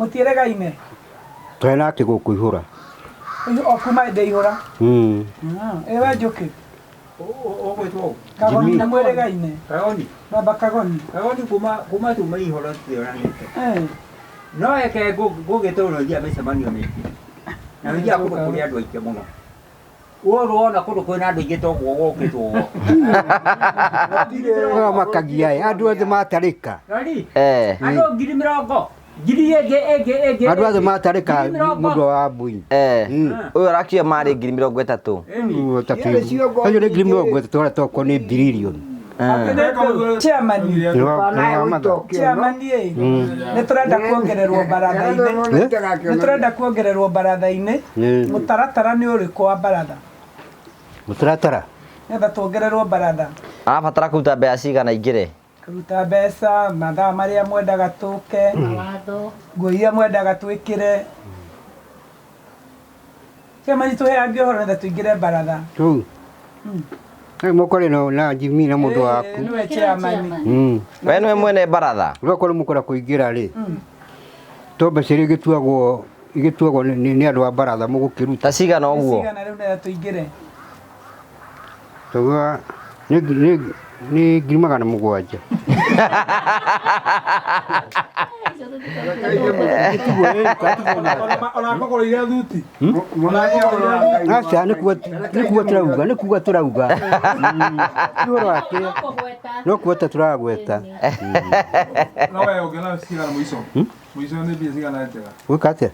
Mũtiĩregaine? Twĩ nake gũkũ ihũra. O kuma ndĩ ihũra. Ĩ we Njũkĩ? Ũgwĩtwo? Kagoni nĩ mwĩrĩgaine? Kagoni. Baba Kagoni. Kagoni kuma tuma ihũra tũtionanĩte. No eke ngũgĩtũrwo thia mĩcemanio mĩingĩ. Na nĩthiaga kũndũ kũrĩ andũ aingĩ mũno. Ũyũ wona kũndũ kwĩna andũ aingĩ toguo gũkĩtwo. Makagia andũ othe matarĩka. Andũ 20,000. Ngiri ĩngĩ. Andũ othe matarĩka mũndũ wa mbui. Ũyũ arakia marĩ 30,000. Acio nĩ 30,000 arĩa tokorwo nĩ billion. Chairman. Chairman ĩ. Nĩ tũrenda kuongererwo baratha-inĩ. Nĩ tũrenda kuongererwo baratha-inĩ. Mũtaratara nĩ ũrĩkũ wa baratha? Mũtaratara? Nĩgetha tuongererwo baratha. Arabatara kũruta mbeca cigana ingĩre? Kũruta mbeca, mathaa marĩa mwendaga tũke, nguo iria mwendaga twĩkĩre. Chairman tũheange ũhoro nĩgetha tũingĩre baratha. Rĩu. Mũkore na Jimmy na mũndũ waku. Nĩwe chairman. We nĩwe mwene baratha. Rĩu akorwo mũkwenda kũingĩra rĩ. To mbeca iria igĩtuagwo nĩ andũ a baratha mũgũkĩruta. Ta cigana ũguo? Cigana rĩu nĩgetha tũingĩre? Tauga nĩ 700,000. Ona thuti. Aca nĩ kuga tũrauga, nĩ kuga tũrauga. Ũhoro wake. No kugweta tũragweta. No we ũngĩona cigana mũico? Mũico nĩ mbia cigana njega? Gwĩka atĩa?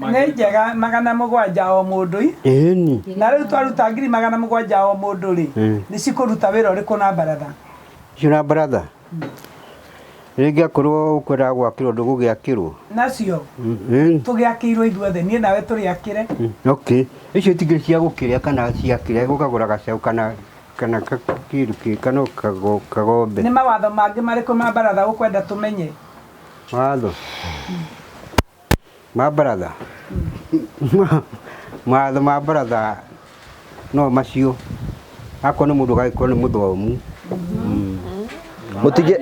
Nĩ njega 700 o mũndũ. Ĩni. Na rĩu twaruta 700,000 o mũndũ rĩ, nĩ cikũruta wĩra ũrĩkũ na baratha? Icio na baratha? Rĩngĩ akorwo ũkwendaga gwakĩrwo ndũgũgĩakĩrwo. Nacio? Tũgĩakĩirwo ithuothe, niĩ nawe tũrĩakĩre. Okay. Icio itingĩ cia gũkĩrĩa kana ciakĩrĩa, ũkagũra gacaũ kana kĩndũ kĩ kana kagombe. Nĩ mawatho mangĩ marĩkũ ma baratha ũkwenda tũmenye? Mawatho? Ma baratha? Mawatho ma baratha no macio. Akorwo nĩ mũndũ ũgagĩkorwo nĩ mũthomu. Mũtingĩ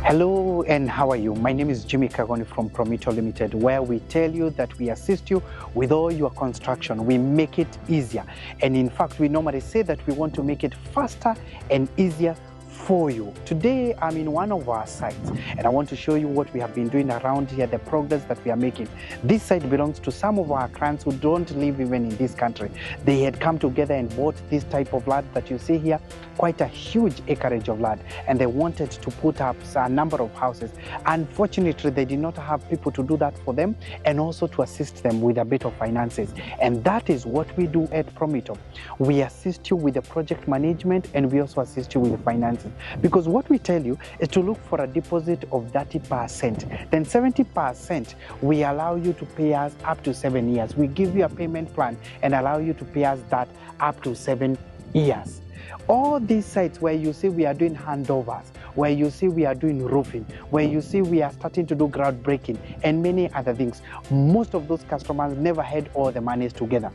Hello and how are you? My name is Jimmy Kagoni from Promito Limited, where we tell you that we assist you with all your construction. We make it easier. And in fact, we normally say that we want to make it faster and easier for you. Today, I'm in one of our sites and I want to show you what we have been doing around here, the progress that we are making. This site belongs to some of our clients who don't live even in this country. They had come together and bought this type of land that you see here, quite a huge acreage of land, and they wanted to put up a number of houses. Unfortunately, they did not have people to do that for them and also to assist them with a bit of finances. And that is what we do at Promito. We assist you with the project management and we also assist you with the finances. Because what we tell you is to look for a deposit of 30%. Then 70% we allow you to pay us up to 7 years. We give you a payment plan and allow you to pay us that up to 7 years. All these sites where you see we are doing handovers, where you see we are doing roofing, where you see we are starting to do groundbreaking and many other things, most of those customers never had all the monies together.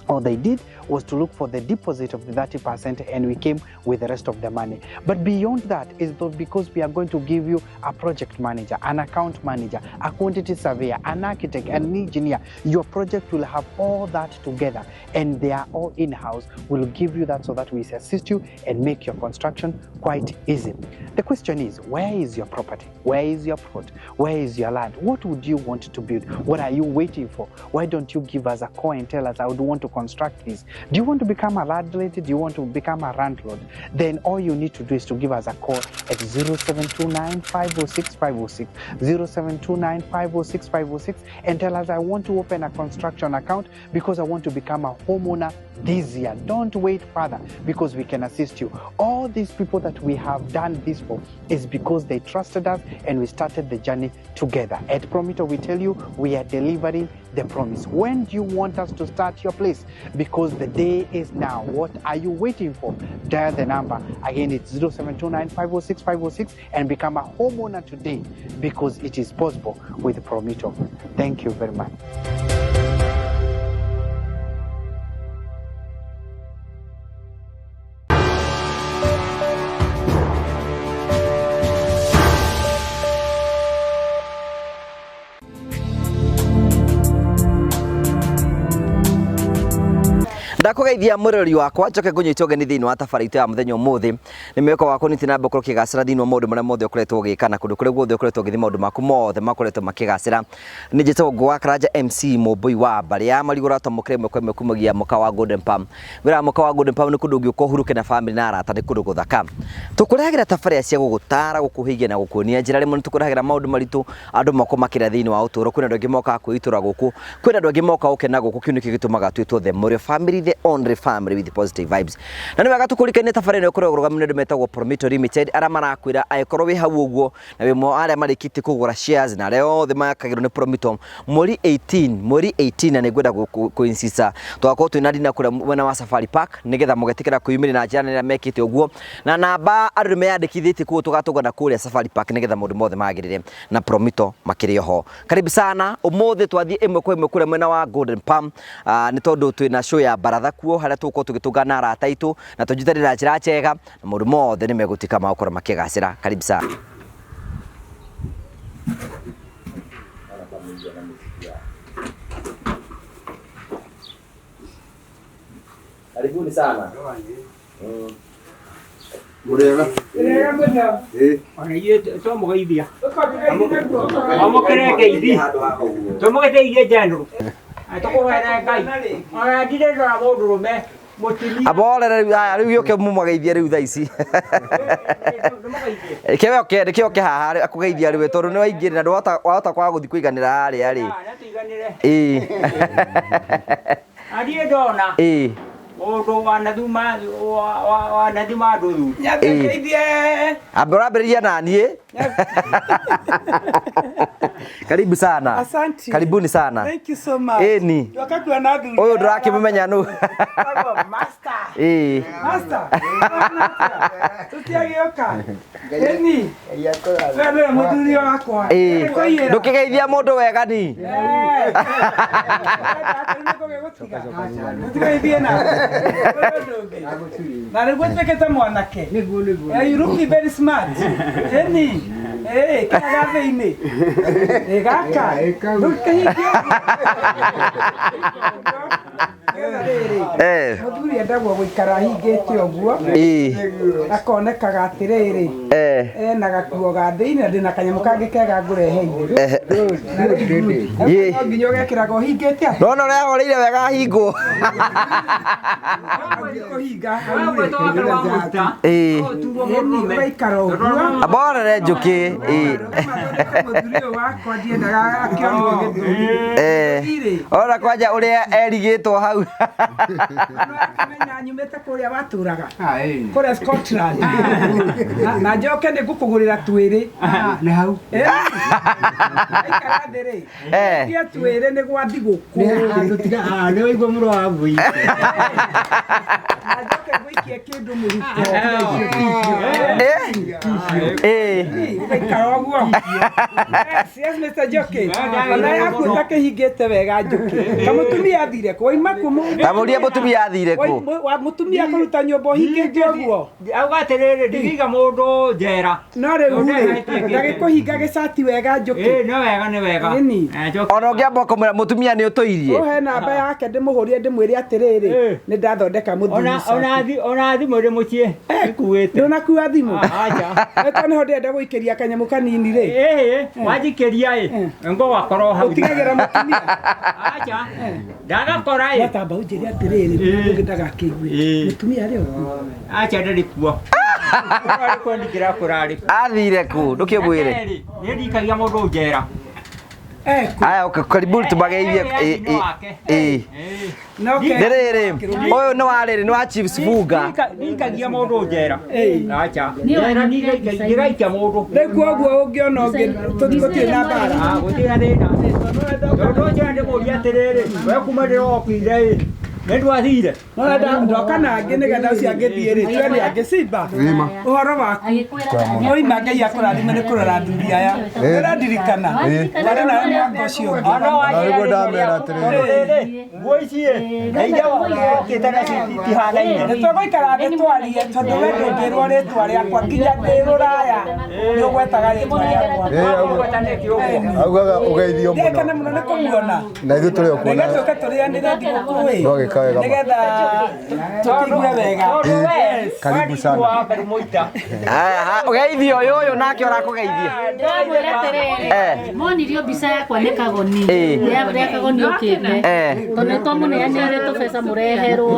All they did was to look for the deposit of the 30% and we came with the rest of the money. But beyond that is because we are going to give you a project manager, an account manager, a quantity surveyor, an architect, an engineer. Your project will have all that together and they are all in-house. We'll give you that so that we assist you and make your construction quite easy. The question is, where is your property? Where is your plot? Where is your land? What would you want to build? What are you waiting for? Why don't you give us a call and tell us, I would want to construct this? Do you want to become a landlady? Do you want to become a landlord? Then all you need to do is to give us a call at 0729 506 506, 0729 506 506, and tell us, I want to open a construction account because I want to become a homeowner this year. Don't wait further, because we can assist you. All these people that we have done this for is because they trusted us and we started the journey together. At Promito, we tell you we are delivering the promise. When do you want us to start your place? Because the day is now. What are you waiting for? Dial the number. Again, it's 0729 506 506 and become a homeowner today because it is possible with Promito. Thank you very much. Ndakugeithia mwirori wakwa njoke ngunyite ũgeni thĩinĩ wa tabarĩra itũ ya mũthenya ũmũthĩ nĩ mwĩhoko wakwa nĩ na mbere ũkĩgacĩra thĩinĩ wa maũndũ marĩa mothe ũkoretwo ũgĩka na kũndũ kũrĩa guothe ũkoretwo ũgĩthiĩ maũndũ maku mothe makoretwo makĩgacĩra. Nĩ njĩtagwo Ngũgũ wa Karanja MC Mũmbũi wa mbarĩ ya marigũ ũratwamũkĩra ĩmwe kwa ĩmwe kumagia mũkawa wa Golden Palm. Wĩra wa mũkawa wa Golden Palm nĩ kũndũ ũngĩũka ũhurũke na famĩlĩ na arata, nĩ kũndũ gũthaka. Tũkũrehagĩra tabarĩra cia gũgũtara, gũkũhĩgia na gũkuonia njĩra. Rĩmwe nĩ tũkũrehagĩra maũndũ maritũ andũ moko makĩra thĩinĩ wa ũtũũro. Kwĩna andũ angĩ mokaga kwĩitũra gũkũ, kwĩna andũ angĩ mokaga gũkena gũkũ. Kĩu nĩkĩo gĩtũmaga twĩtwo The Mũrĩo Family, the only family with positive vibes. Na nĩ wega tũkũrikanie tabarĩra ĩno ĩkoragwo ĩrũgamĩrĩirwo nĩ andũ metagwo Promito Limited arĩa marakwĩra angĩkorwo wĩ hau ũguo na wĩ ũmwe wa arĩa marĩkĩtie kũgũra shares na arĩa othe makagĩrwo nĩ Promito mweri 18 na nĩ ngwenda kũ-insista tũgakorwo twĩna dinner kũrĩa mwena wa Safari Park nĩgetha mũgetĩkĩra kwĩyumĩria na njĩra nene ĩrĩa mekĩte ũguo na namba andũ nĩ meyandĩkithĩtie koguo tũgatũngana kũrĩa Safari Park nĩgetha maũndũ mothe magĩrĩre na Promito makĩrĩ oho. Karibu sana. Ũmũthĩ twathiĩ ĩmwe kwa ĩmwe kũrĩa mwena wa Golden Palm nĩ tondũ twĩna show ya baratha kuo harĩa tũgũkorwo tũgĩtũngana na arata aitũ na tũnyitanĩre na njĩra njega na maũndũ mothe nĩ megũtuĩka ma gũkorwo makĩgacĩra. Karibu sana. Karibuni sana. Mũrĩega? Wega mũno. Ĩĩ. Ona ithuĩ twamũgeithia. Ũkamũgeithia Twamũkĩre ngeithi. Twamũgeithie general. Tũkũhoere Ngai. Ona ndirĩ ndona mũndũrũme mũtumia. Aborere rĩu aya rĩu gĩũke mũmageithie rĩu thaa ici. Ndũmũgeithie. Kĩwe oke nĩkĩo oke haha akũgeithia rĩu tondũ nĩ waingĩrĩra ndwahota wahota kwaga gũthiĩ kũiganĩra harĩa rĩ. Na tũiganĩre. Ĩĩ. Na ndirĩ ndona Ĩĩ. mũndũ wanathuma wanathima andũ thuti. Ngeithie. Amba ũrambĩrĩria na niĩ. Karibu sana. Asante. Karibuni sana. Thank you so much. Ĩni. Yoka kuona thuri. Ũyũ ndũrakĩmũmenya nũ. Master. Ĩĩ. Master. Tũtiagĩũka. Ĩni. We nĩwe mũthuri wakwa. Ĩĩ. Kũiyĩra. Ndũkĩgeithia mũndũ wega ni. Tũtigeithie na na nĩguo nduĩkĩte mwanake. You look very smart. Ĩni. Ĩĩ, kĩra gathĩ-inĩ. Ĩ gaka. Ndũkĩhingie. Eh. Mũthuri endagwo gũikara ahingĩte ũguo. Ĩĩ. Akonekaga atĩrĩrĩ. Eh. Ena gakuo ga thĩinĩ na ndĩna kanyamũ kangĩ kega ngũreheire. Ĩĩ. No nginya ũgekĩraga ũhingĩte atĩa? Nona ũrĩa ahoreire wega ahingwo. Kũhinga. Ĩĩ. Ũgaikara ũguo. Aborere njũkĩ. Ĩĩ. Mũthuri ũyũ wakwa ndiendaga akĩonwo gĩthũri. Eh. Ona kwanja ũrĩa erigĩtwo hau. Akĩmenya nyumĩte kũrĩa watũraga. Kũrĩa Scotland. Na njoke nĩ ngũkũgũrĩra twĩrĩ. Nĩ hau. Aikara thĩ rĩ. Eh. Tie twĩrĩ nĩ gwa thigũkũ. Nĩ waigua mũro wa mbui. Na njoke ngũikie kĩndũ mũhuko. Eh. Ĩĩ. Ũgaikara ũguo. Yes, yes, Mr. Njoki. Ona yaku ũtakĩhingĩte wega Njoki. Ta mũtumia athire kũ? Waima kũ? Ta mũrie mũtumia athire kũ? Mũtumia kũruta nyũmba ũhingĩte ũguo. Auga atĩrĩrĩ ndingĩiga mũndũ njera. No rĩu rĩ, ndagĩkũhinga gĩcati wega Njoki. Ĩĩ nĩ wega nĩ wega. Ĩni. Njoki. Ona ũngĩamba ũkamwĩra mũtumia nĩ ũtũirie. Ũhe namba yake ndĩmũhũrie ndĩmwĩre atĩrĩrĩ nĩ ndathondeka mũthuri cati. Ona thimũ ĩrĩ mũciĩ ĩkuĩte. Ndũnakua thimũ? Acha. Ĩto nĩho ndĩrenda gũikĩria kanyamũ kanini rĩ. Ĩĩ wanjikĩria ĩ ngũgakorwo hau. Ũtigagĩra mũtumia. Acha. Ndagakora ĩ. Watamba ũnjĩre atĩrĩrĩ mũndũ ũngĩ ndagakĩigue. Mũtumia arĩ o kuo. Acha ndarĩ kuo. Kũrarĩ kuo ndingĩra kũrarĩ. Athire kũ? Ndũkĩmwĩre. Nĩ ndikagia mũndũ njera. Aya karibu tumageithie. Ĩ Ndĩrĩrĩ ũyũ nĩ wa rĩrĩ nĩ wa Chiefs Bunga. Ndikagia mũndũ njera. Acha. Njera ndigaikia mũndũ. Rĩu koguo ũngĩona ũngĩ tũtigũtirĩ na mbara. Ah, gũtirĩ na thĩna. Tondũ njera ndĩmũrie atĩrĩrĩ, we kuma ndĩrokire ĩ, nĩ ndwathire. No ndoka na angĩ nĩgetha ũcio angĩthiĩ rĩ twene angĩ Simba. Ũhoro waku. Oima Ngai akũrathime nĩ kũrora athuri aya. Ũrandirikana. Warĩ nawe mwaka ũcio ũngĩ. Ona Na nĩguo ndamera atĩrĩrĩ. Nguo ici ĩ, na iria wokĩte nacio itihanaine. Nĩ tũgũikara thĩ twarie tondũ we ndũngĩrwo rĩtwa rĩakwa nginya ndĩ rũraya nĩ ũgwetaga rĩtwa rĩakwa. Augaga ũgeithio mũno. Ndĩkene mũno nĩ kũmuona. Na ithuĩ tũrĩ o kuona. Nĩgetha tũke tũrĩanĩre thigũkũ ĩ. No gĩka wega ma. Nĩgetha tũkĩigue wega. Karibu sana. Aya ũgeithio ũyũ ũyũ nake ũrakũgeithia. Ndamwĩra atĩrĩrĩ, monirio mbica yakwa nĩ Kagoni rĩa Kagoni ũkĩte tondũ nĩ twamũneanĩire tũbeca mũreherwo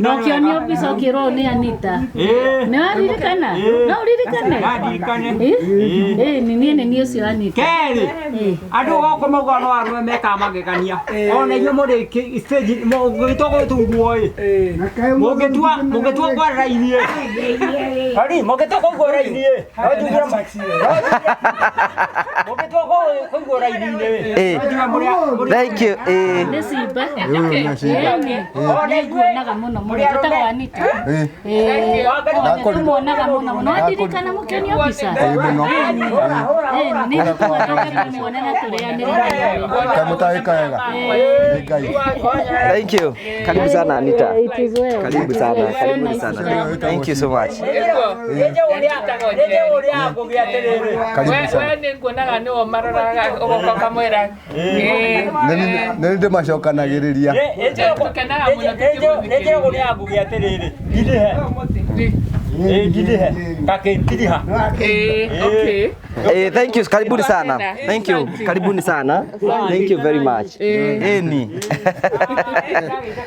na ũkĩonio mbica ũkĩrwo nĩ Anita. Nĩ waririkana? No ũririkane? Ĩĩ ni niĩ nĩ niĩ ũcio Anita. Kerĩ, andũ gũkũ maugaga no arũme mekaga magegania. Ona inyuĩ mũrĩ stage mũgĩtua gũturwo ĩ. Mũngĩtua kwara raini ĩ. Hari, mũngĩtua kũigwo raini ĩ. No njuge mũngĩtua kũigwo raini-inĩ ĩ. No njuge mũrĩ Thank you. Nĩ Simba. Ĩĩ nguonaga mũno mũno njĩtagwo Anita. Ĩĩ tũmuonaga mũno mũno waririkana mũkĩonio mbica? Ĩĩ mũno. Ĩĩ nĩ tũcoke tũmuone na tũrĩanĩre nawe. Kamũtahĩka wega. Nĩ Ngai. Thank you. Karibu sana Anita. It is well. Karibu sana. Karibu sana. Thank you so much. Karibu sana. We nĩ nguonaga nĩwe maroraga ũgoka ũkamwĩra. Nĩ nĩ ndĩmacokanagĩrĩria. Tũkenaga mũno Nĩ ũrĩa nguge atĩrĩrĩ, ngirĩhe. Ĩĩ ngirĩhe. Ngakĩtiriha. Okay. Thank you. Karibuni sana. Thank you. Karibuni sana. Thank you very much. Ĩni.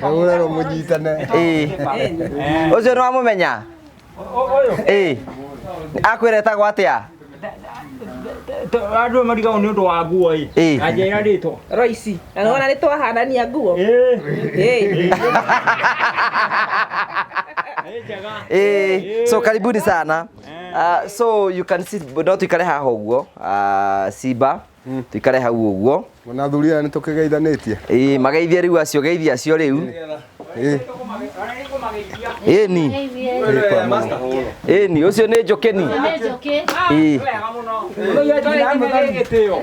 Ũrerwo mũnyitane. Ĩĩ. Ũcio nĩ wamũmenya? Ĩĩ. Akwĩra etagwo atĩa? Andũ marigagwo nĩ ũndũ wa nguo ĩ. Ĩĩ. Anjĩra rĩtwa. Roici. Na nĩwona nĩ twahanania nguo. Ĩĩ. Ĩĩ. So karibuni sana. So you can see no tuikare haha ũguo. Simba tuikare hau ũguo. Ona athuri aya nĩ tũkĩgeithanĩtie. Ĩĩ mageithie rĩu acio geithie acio rĩu. Ĩĩ. Ĩni. Ĩni ũcio nĩ Njũkĩni. Nĩ Njũkĩ. Ĩĩ.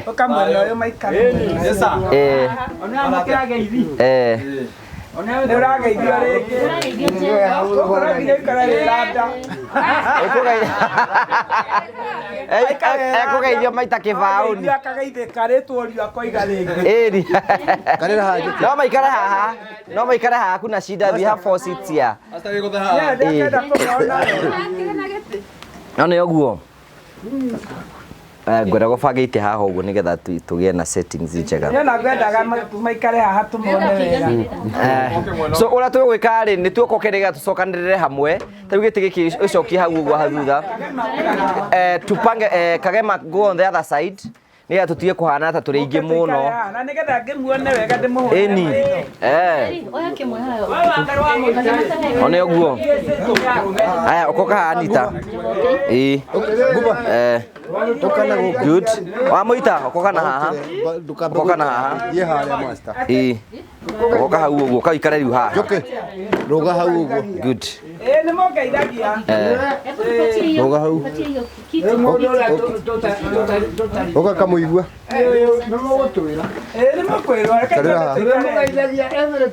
Ũkamwona ũyũ maikara. Ĩĩ. Ĩĩ. Nĩ ũrageithio rĩngĩ. Ũrageithio ikara wĩ randa. Ekũgeithio maita kĩbaũni. Akageithĩka rĩtwa ũrio akoiga rĩngĩ. Ĩni. Karĩra haha Njũkĩ. No maikare haha. No maikare haha kuna shida we have four seats here. Ndakenda kũmona. No nĩ ũguo. Ngwenda gũbanga itĩ haha ũguo nĩgetha tũgĩe na settings njega. Niĩ ona ngwendaga maikare haha tũmone wega. So ũrĩa tũgwĩka rĩ nĩ tuokoke nĩgetha tũcokanĩrĩre hamwe. Ta rĩu gĩtĩ gĩkĩ ũcokie hau ũguo hau thutha. Tupange Kagema go on the other side nĩgetha tũtige kũhana ta tũrĩ aingĩ mũno. Na nĩgetha ngĩmuone wega ndĩmũhũre. Ĩni. Oya kĩmwe haha. One ũguo. Aya ũkoka haha Anita. Ĩĩ. Ũka na gũkũ. Good. Wamũita ũkoka na haha. Ũkoka na haha. Thiĩ harĩa master. Ĩĩ. Ũgoka hau ũguo ũkaikare rĩu haha. Njũkĩ. Rũga hau ũguo. Good. Ĩĩ nĩ mũngeithagia. Rũga hau. Ũka kamũigua. Ĩĩ nĩ mũkwĩrwo. Reke Karĩra haha.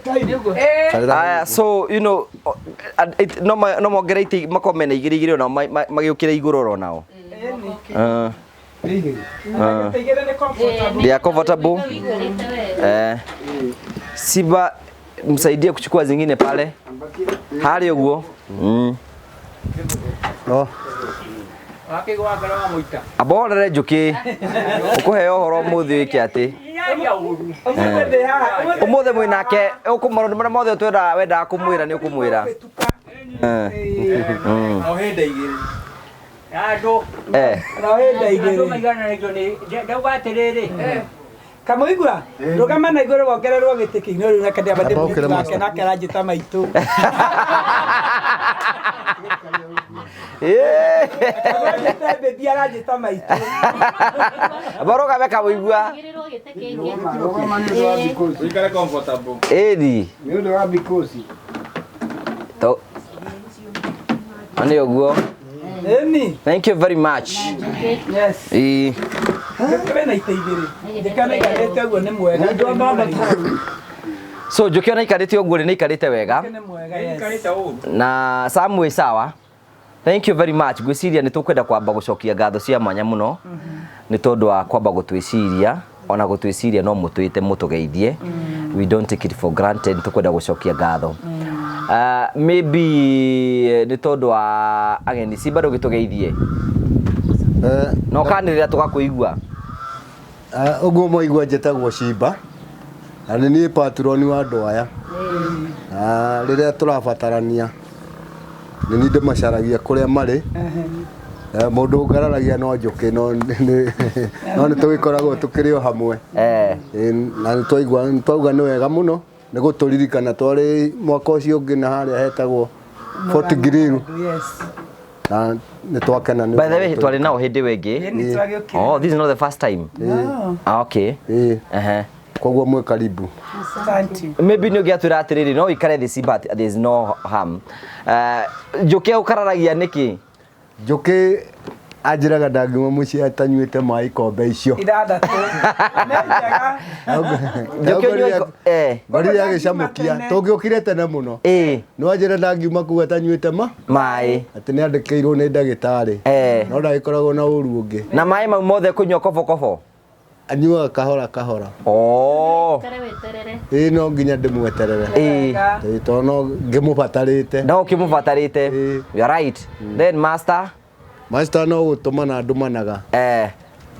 tũikare. Aya so you know no mongerere itĩ makorwo mena igĩrĩ igĩrĩ onao magĩũkĩre igũrũ oro nao. Igĩrĩ nĩ comfortable. They are comfortable. Simba msaidie kuchukua zingine pale. Hali ũguo. No. Amborere Njũkĩ. Ũkũheo ũhoro ũmũthĩ wĩke atĩ. Ũmũthĩ mwĩnake ũkũmaũndũ marĩa mothe twendaga wendaga kũmwĩra nĩ ũkũmwĩra. O hĩndĩ igĩrĩ. Andũ. Eh. Andũ maigananĩtio nĩ ndauga atĩrĩrĩ. Kamũigua rũgama na igũrũ wongererwo gĩtĩ kĩu no rĩu reke ndĩamba ndĩmũirĩtu wake nake aranjĩta maitũ. Aranjĩta baby aranjĩta maitũ. Barũgame Kamũigua. Ũikare comfortable. Ĩni. Nĩ ũndũ wa bikosi. To nĩ ũguo. Ĩni. Thank you very much. Yes. Ĩĩ. Njũkĩ na itĩ igĩrĩ. Njũkĩ ona aikarĩte ũguo nĩ mwega. So Njũkĩ ona aikarĩte ũguo rĩ nĩ aikarĩte wega. Nĩ mwega yes. Na Sam wĩ sawa. Thank you very much. Ngwĩciria nĩ tũkwenda kwamba gũcokia ngatho cia mwanya mũno nĩ tondũ wa kwamba gũtwĩciria ona gũtwĩciria no mũtwĩte mũtũgeithie. We don't take it for granted. Nĩ tũkwenda gũcokia ngatho. Maybe nĩ tondũ wa ageni Simba ndũgĩtũgeithie. No kanĩrĩra tũgakũigua. Ũguo mwaigua njĩtagwo Simba na nĩ niĩ patroni wa andũ aya. Rĩrĩa tũrabatarania nĩ niĩ ndĩmacaragia kũrĩa marĩ. Mũndũ ũngararagia no Njũkĩ no nĩ tũgĩkoragwo tũkĩrĩ o hamwe. Na nĩ twauga nĩ wega mũno nĩ gũtũririkana twarĩ mwaka ũcio ũngĩ na harĩa hetagwo Fort Grill. Yes. Na nĩ twakena nĩ. By the way twarĩ nao hĩndĩ ĩyo ĩngĩ. Oh, this is not the first time. No. Ah, okay. Koguo mwĩ karibu. Asante. Maybe nĩ ũngĩatwĩra atĩrĩrĩ no ũikare thĩ Simba, there is no harm. Njũkĩ ũkararagia nĩkĩ? Njũkĩ anjĩraga ndangiuma mũciĩ atanyuĩte maĩ ikombe icio. Ithathatũ. Nĩ njega. Njũkĩ ũnyua Ngorire agĩcamũkia tũngĩũkire tene mũno. No anjĩra ndangiuma kũu atanyuĩte ma maĩ. Atĩ nĩ andĩkĩirwo nĩ ndagĩtarĩ. No ndagĩkoragwo na ũru ũngĩ. Na maĩ mau mothe kũnyua kobokobo? Anyuaga kahora kahora. Oh. Ĩĩ no nginya ndĩmweterere. Ĩĩ tondũ no ngĩmũbatarĩte. No ũkĩmũbatarĩte. You are right. Then master. Master no gũtũmana ndũmanaga.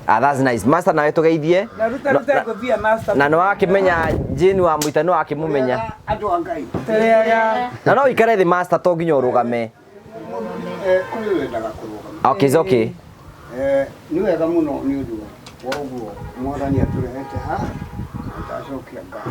Ah, that's nice. Master nawe tũgeithie. Na ruta ruta ngũbia master. Na nĩ wakĩmenya Jane wa Mũita nĩ wakĩmũmenya. Andũ a Ngai. Tũrĩaga. Na no ũikare thĩ master to nginya ũrũgame. Kũrĩ wendaga kũrũgama. Okay, it's okay. Nĩ wega mũno nĩ ũndũ wa ũguo mwathani atũrehete haha na ndacokia ngatho.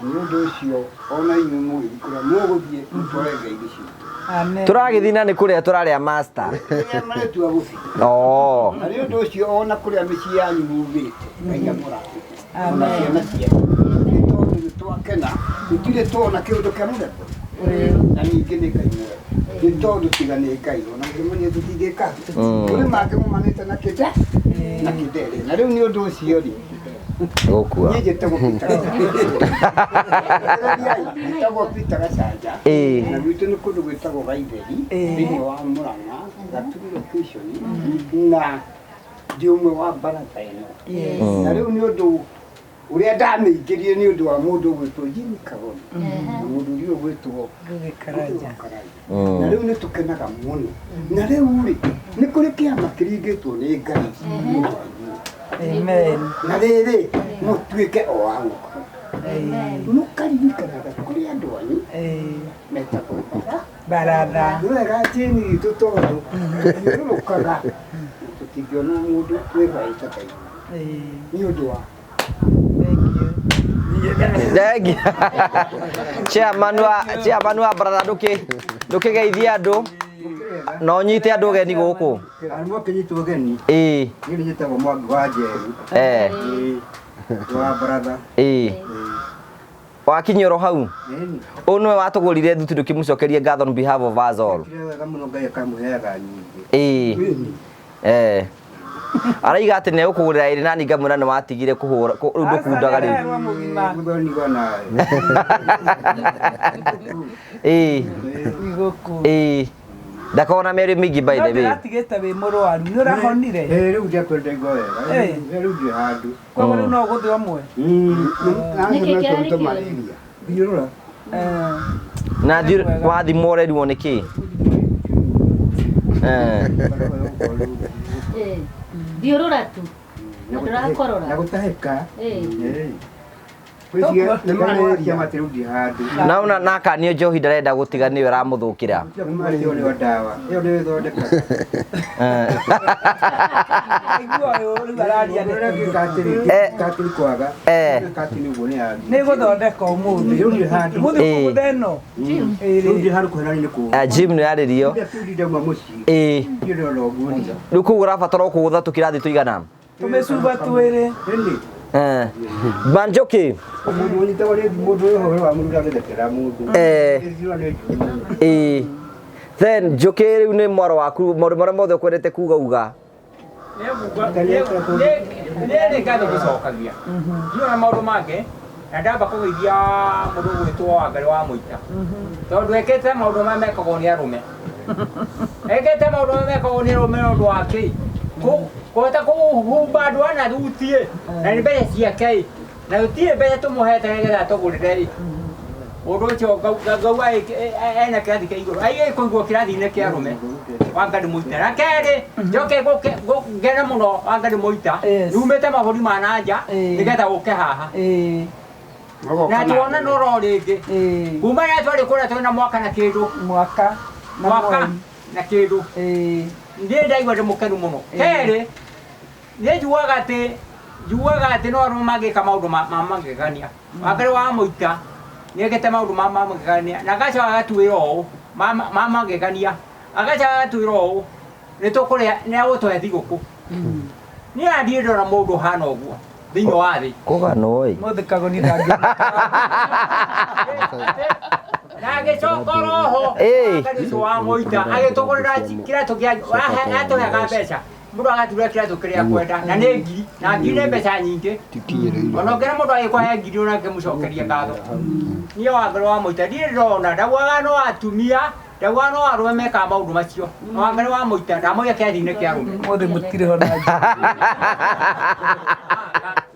Nĩ ũndũ ũcio ona inyuĩ mũgĩthiĩ kũrĩa mũgũthiĩ mũtware ngeithi citũ. Amen. Tũragĩthiĩ na nĩ kũrĩa tũrarĩa master. Kũrĩa maretua gũthiĩ. Oh. Na nĩ ũndũ ũcio ona kũrĩa mĩciĩ yanyu mumĩte Ngai amũrathime. Ona ciana cianyu. Nĩ tondũ nĩ twakena gũtirĩ tuona kĩũndũ kĩa mũthemba ũyũ. Na ningĩ nĩ Ngai mwega. Nĩ tondũ tiga nĩ Ngai ona mũcemanio tũtingĩka. Kũrĩ mangĩ mumanĩte na kĩnda na kĩndere. Na rĩu nĩ ũndũ ũcio rĩ Gũkua. Niĩ njĩtagwo Peter Njĩtagwo Peter Gacanja. Na gwitũ nĩ kũndũ gwĩtagwo Gaitheri thĩinĩ wa Murang'a Gaturu location na ndi ũmwe wa baratha ĩno. Na rĩu nĩ ũndũ ũrĩa ndamĩingĩrire nĩ ũndũ wa mũndũ ũgwĩtwo Jimmy Kagoni na mũndũ ũrĩa ũgwĩtwo Ngũgĩ Karanja. Na rĩu nĩ tũkenaga mũno. Na rĩu rĩ nĩ kũrĩ kĩama kĩringĩtwo nĩ Ngai. Amen. Na rĩrĩ mũtuĩke o a gũkũ. Mũkaririkanaga kũrĩ andũ anyu metagwo baratha. Nĩ wega Jane witũ tondũ tũthiũrũrũkaga tũtingĩona mũndũ twĩhaĩte ta ithuĩ. Nĩ ũndũ wa Thank you. Chairman wa baratha ndũkĩgeithie andũ na ũnyite andũ ũgeni gũkũ. Arĩ mwakĩnyitwo ũgeni. Ĩĩ. Niĩ nĩ njĩtagwo Mwangi wa Njeru. Wa baratha. Ĩĩ. Wakinyia oro hau. Ũyũ nĩwe watũgũrire thuti ndũkĩmũcokerie ngatho on behalf of us all. Kire wega mũno Ngai akamũheaga nyingĩ. Ĩĩ. Araiga atĩ nĩ egũkũgũrĩra ĩrĩ nani ngamwĩra nĩ watigire kũhũra rĩu ndũkundaga rĩu. Mũthoni nawe. Ĩĩ. Ĩĩ. Ndakona mĩario mĩingĩ by the way. Ndĩratigĩte wĩ mũrwaru nĩ ũrahonire? Ĩĩ rĩu ndiakwenda igua wega. Rĩu ndirĩ handũ. Koguo rĩu no ũgũthiĩ ũmwe? Nĩkĩ kĩarĩ kĩũru? Thiũrũra. Na wathimwo ũrerirwo nĩ kĩ? Thiũrũra tu. Na ndũrakorora. Na gũtahĩka. Na na akanio njohi ndarenda gũtiga nĩwe ĩramũthũkĩra. Nĩ gũthondeka ũmũthĩ. Mũthĩ kũgũtha ĩno. Jim nĩ yarĩrio. Ĩĩ. Rĩu koguo ũrabatara o kũgũtha tũkĩrathi tũigana? Tũmĩcuba twĩrĩ. Manjoki. Then Njoki rĩu nĩ mwaro waku maũndũ marĩa mothe ũkwendete kuga uga. Nĩ ngatho gũcokagia. Ndiũĩ na maũndũ mangĩ na ndamba kũgeithia mũndũ ũgwĩtwo Wangari wa Mũita. Tondũ ekĩte maũndũ marĩa mekagwo nĩ arũme. Ekĩte maũndũ marĩa mekagwo nĩ arũme nĩ ũndũ wa kĩ? Kũhota kũhumba andũ ana thuti na nĩ mbeca ciake na gũtirĩ mbeca tũmũhete nĩgetha atũgũrĩre ĩ. Mũndũ ũcio ngauga ena kĩrathi kĩa igũrũ aige kũigwo kĩrathi-inĩ kĩa arũme Wangari Mũita. Na kerĩ njoke ngene mũno Wangari Mũita yumĩte mabũrũri ma na nja nĩgetha ũke haha na tuone noro rĩngĩ kuma rĩrĩa twarĩ kũrĩa twĩna mwaka na kĩndũ mwaka na kĩndũ niĩ ndaigua ndĩ mũkenu mũno. Kerĩ nĩ njugaga atĩ no arũme mangĩka maũndũ ma magegania. Wangari wa Mũita nĩ ekĩte maũndũ ma magegania na agacoka agatuĩra ũũ ma magegania agacoka agatuĩra ũũ nĩ tũkũrĩa nĩ agũtũhe thigũkũ. Niĩ ona ndirĩ ndona mũndũ ũhana ũguo thĩinĩ wa thĩ. Kũganwo ĩ. Mũthĩ Kagoni ndangĩona. Na agĩcoka oroho Wangari ũcio wa Mũita agĩtũgũrĩra kĩratũ kĩa atũheaga mbeca mũndũ agatura kĩratũ kĩrĩa akwenda na nĩ ngiri na ngiri nĩ mbeca nyingĩ ona ũngĩona mũndũ agĩkũhe ngiri ona ũngĩmũcokeria ngatho. Niĩ Wangari wa Mũita ndirĩ ndona ndaugaga no atumia ndaugaga no arũme mekaga maũndũ macio. Wangari wa Mũita ndamũiga kĩrathi-inĩ kĩa arũme. Mũthĩ mũtirĩ ho na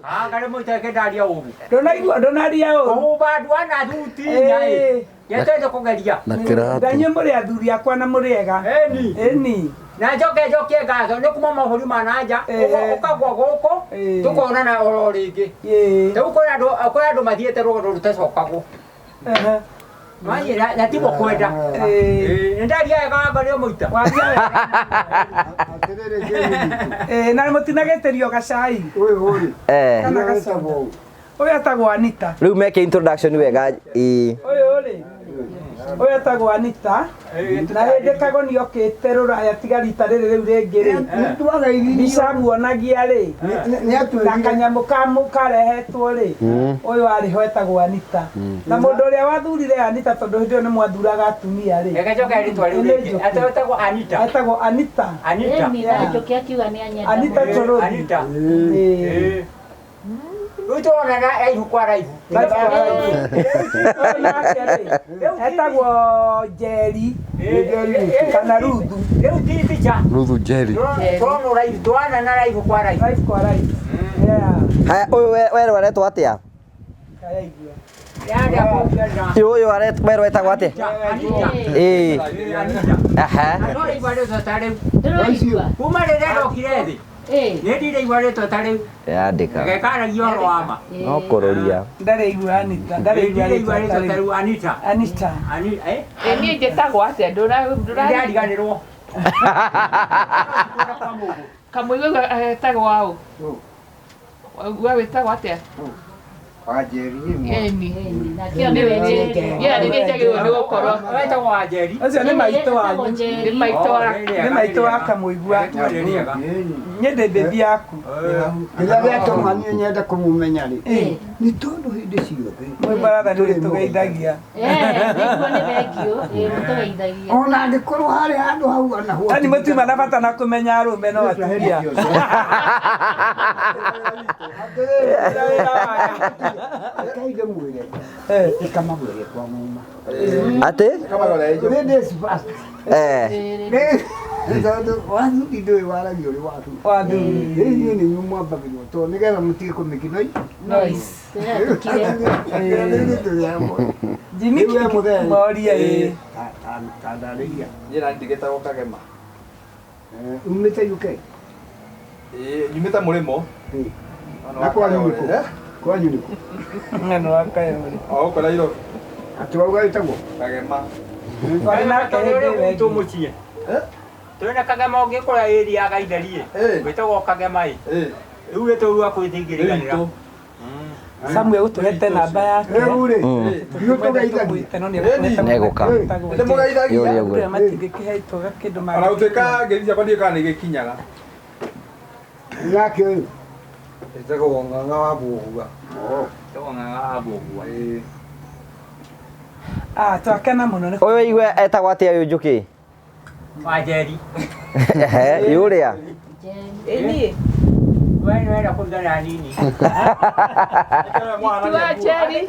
Wangari Mũita kĩndaria ũru. Ndũnaigua ndũnaria ũru. Kũhumba andũ ana thuti inya ĩ. Nĩtwende kũgeria. Na kĩratũ. Na inyuĩ mũrĩ athuri akwa na mũrĩ ega. Ĩni. Ĩni. Na njoke njokie ngatho nĩ kuma mabũrũri ma na nja ũkagwa gũkũ tũkonana oro rĩngĩ. Rĩu kwĩ andũ mathiĩte rũgendo rũtacokagwo. Mathiĩ na tiguo kwenda. Nĩ ndaria wega Wangari wa Mũita. Waria wega. Na mũtinagĩtĩrio gacai. Kana gacoda. Ũyũ etagwo Anita. Rĩu meke introduction wega. Ĩĩ. Ũyũ rĩ ũyũ etagwo Anita na hĩndĩ Kagoni okĩte rũraya tiga rita rĩrĩ rĩu rĩngĩ rĩ mbica muonagia rĩ na kanyamũ karehetwo rĩ ũyũ arĩ ho etagwo Anita na mũndũ ũrĩa wathurire Anita tondũ hĩndĩ ĩyo nĩ mwathuraga atumia rĩ Reke njoke rĩtwa rĩu rĩngĩ. Etagwo Anita. Etagwo Anita. Anita. Njoki akiuga nĩ anyenda. Anita Torothi. Anita. Rĩu tũronana raihu kwa raihu. Etagwo Njeri kana Ruthu. Rĩu ti mbica. Ruthu Njeri. Tũrona raihu tũronana raihu kwa raihu. Raihu kwa raihu. Haya ũyũ werwo aretwo atĩa? Ũyũ werwo etagwo atĩa? Ĩĩ. Aha. Kuma rĩrĩa ndokire thĩ. Nĩ ndiraigua rĩtwa ta rĩu. Yandĩka. Ngekaragia ũhoro wa ma. No kũrũria. Ndaraigua Anita. Ndaraigua rĩtwa ta rĩu Anita. Anita. Niĩ njĩtagwo atĩa? Ndariganĩrwo. Kamũigua etagwo aũ? We wĩtagwo atĩa? Wanjeri. Ĩni. Yeah, nĩ njagĩrĩirwo nĩ gũkorwo. Wetagwo Wanjeri. Ũcio nĩ maitũ wanyu. Nĩ maitũ wa. Nĩ maitũ wa Kamũigua. Niĩ ndĩ mbĩmbi yaku. Rĩrĩa rĩatũma niĩ nyende kũmũmenya rĩ nĩ tondũ hĩndĩ ciothe mwĩ baratha nĩ tũgeithagia. Nĩguo nĩ thengiũ, mũtũgeithagia. Ona angĩkorwo harĩ handũ hau ana ho. Yaani mũtiuma na bata na kũmenya arũme no atumia. Reke mwĩre ĩkamagwĩre kwa muma. Atĩ? Ladies first. Tondũ wathuri ndũĩ waragia ũrĩ wathuri. Wathuri. Inyuĩ nĩ inyuĩ mwambagĩrwo tondũ nĩgetha mũtige kũmĩki noise. Jimmy moria ĩ. Tandarĩria. Niĩ nani ndigĩtagwo Kagema. Umĩte UK? Ĩĩ, nyumĩte Mũrĩmo. Na kwanyu nĩ kũ? Kwanyu nĩkũ? Ng'ano wa Kayore. O gũkũ Nairobi. Atĩ wauga wĩtagwo? Kagema. Twarĩ nake hĩndĩ ĩyo ĩngĩ. Mũciĩ. Twĩna Kagema ũngĩ kũrĩa area ya Gaitheri ĩ. Wĩtagwo Kagema ĩ. Rĩu wĩtũrua kwĩthingĩrĩganĩra. Samuel gũtũhete namba yake. Rĩu rĩ, ithuĩ tũgeithagia. Nĩegũka. Nĩmũgeithagia. Yũria ũguo. Matingĩkĩhe kĩndũ Ona gũtuĩka ngeithi ciakwa ndiũĩ kana nĩigĩkinyaga. Nake ũyũ. Ĩtagwo Ng'ang'a wa Mbũgua. Wĩtagwo Ng'ang'a wa Mbũgua. Ah, twakena mũno nĩ Ũyũ igue etagwo atĩa ũyũ Njũkĩ? Wanjeri. Ehe, yũrĩa. Ĩ niĩ. We nĩwenda kũruga na nini. Tiwa Njeri.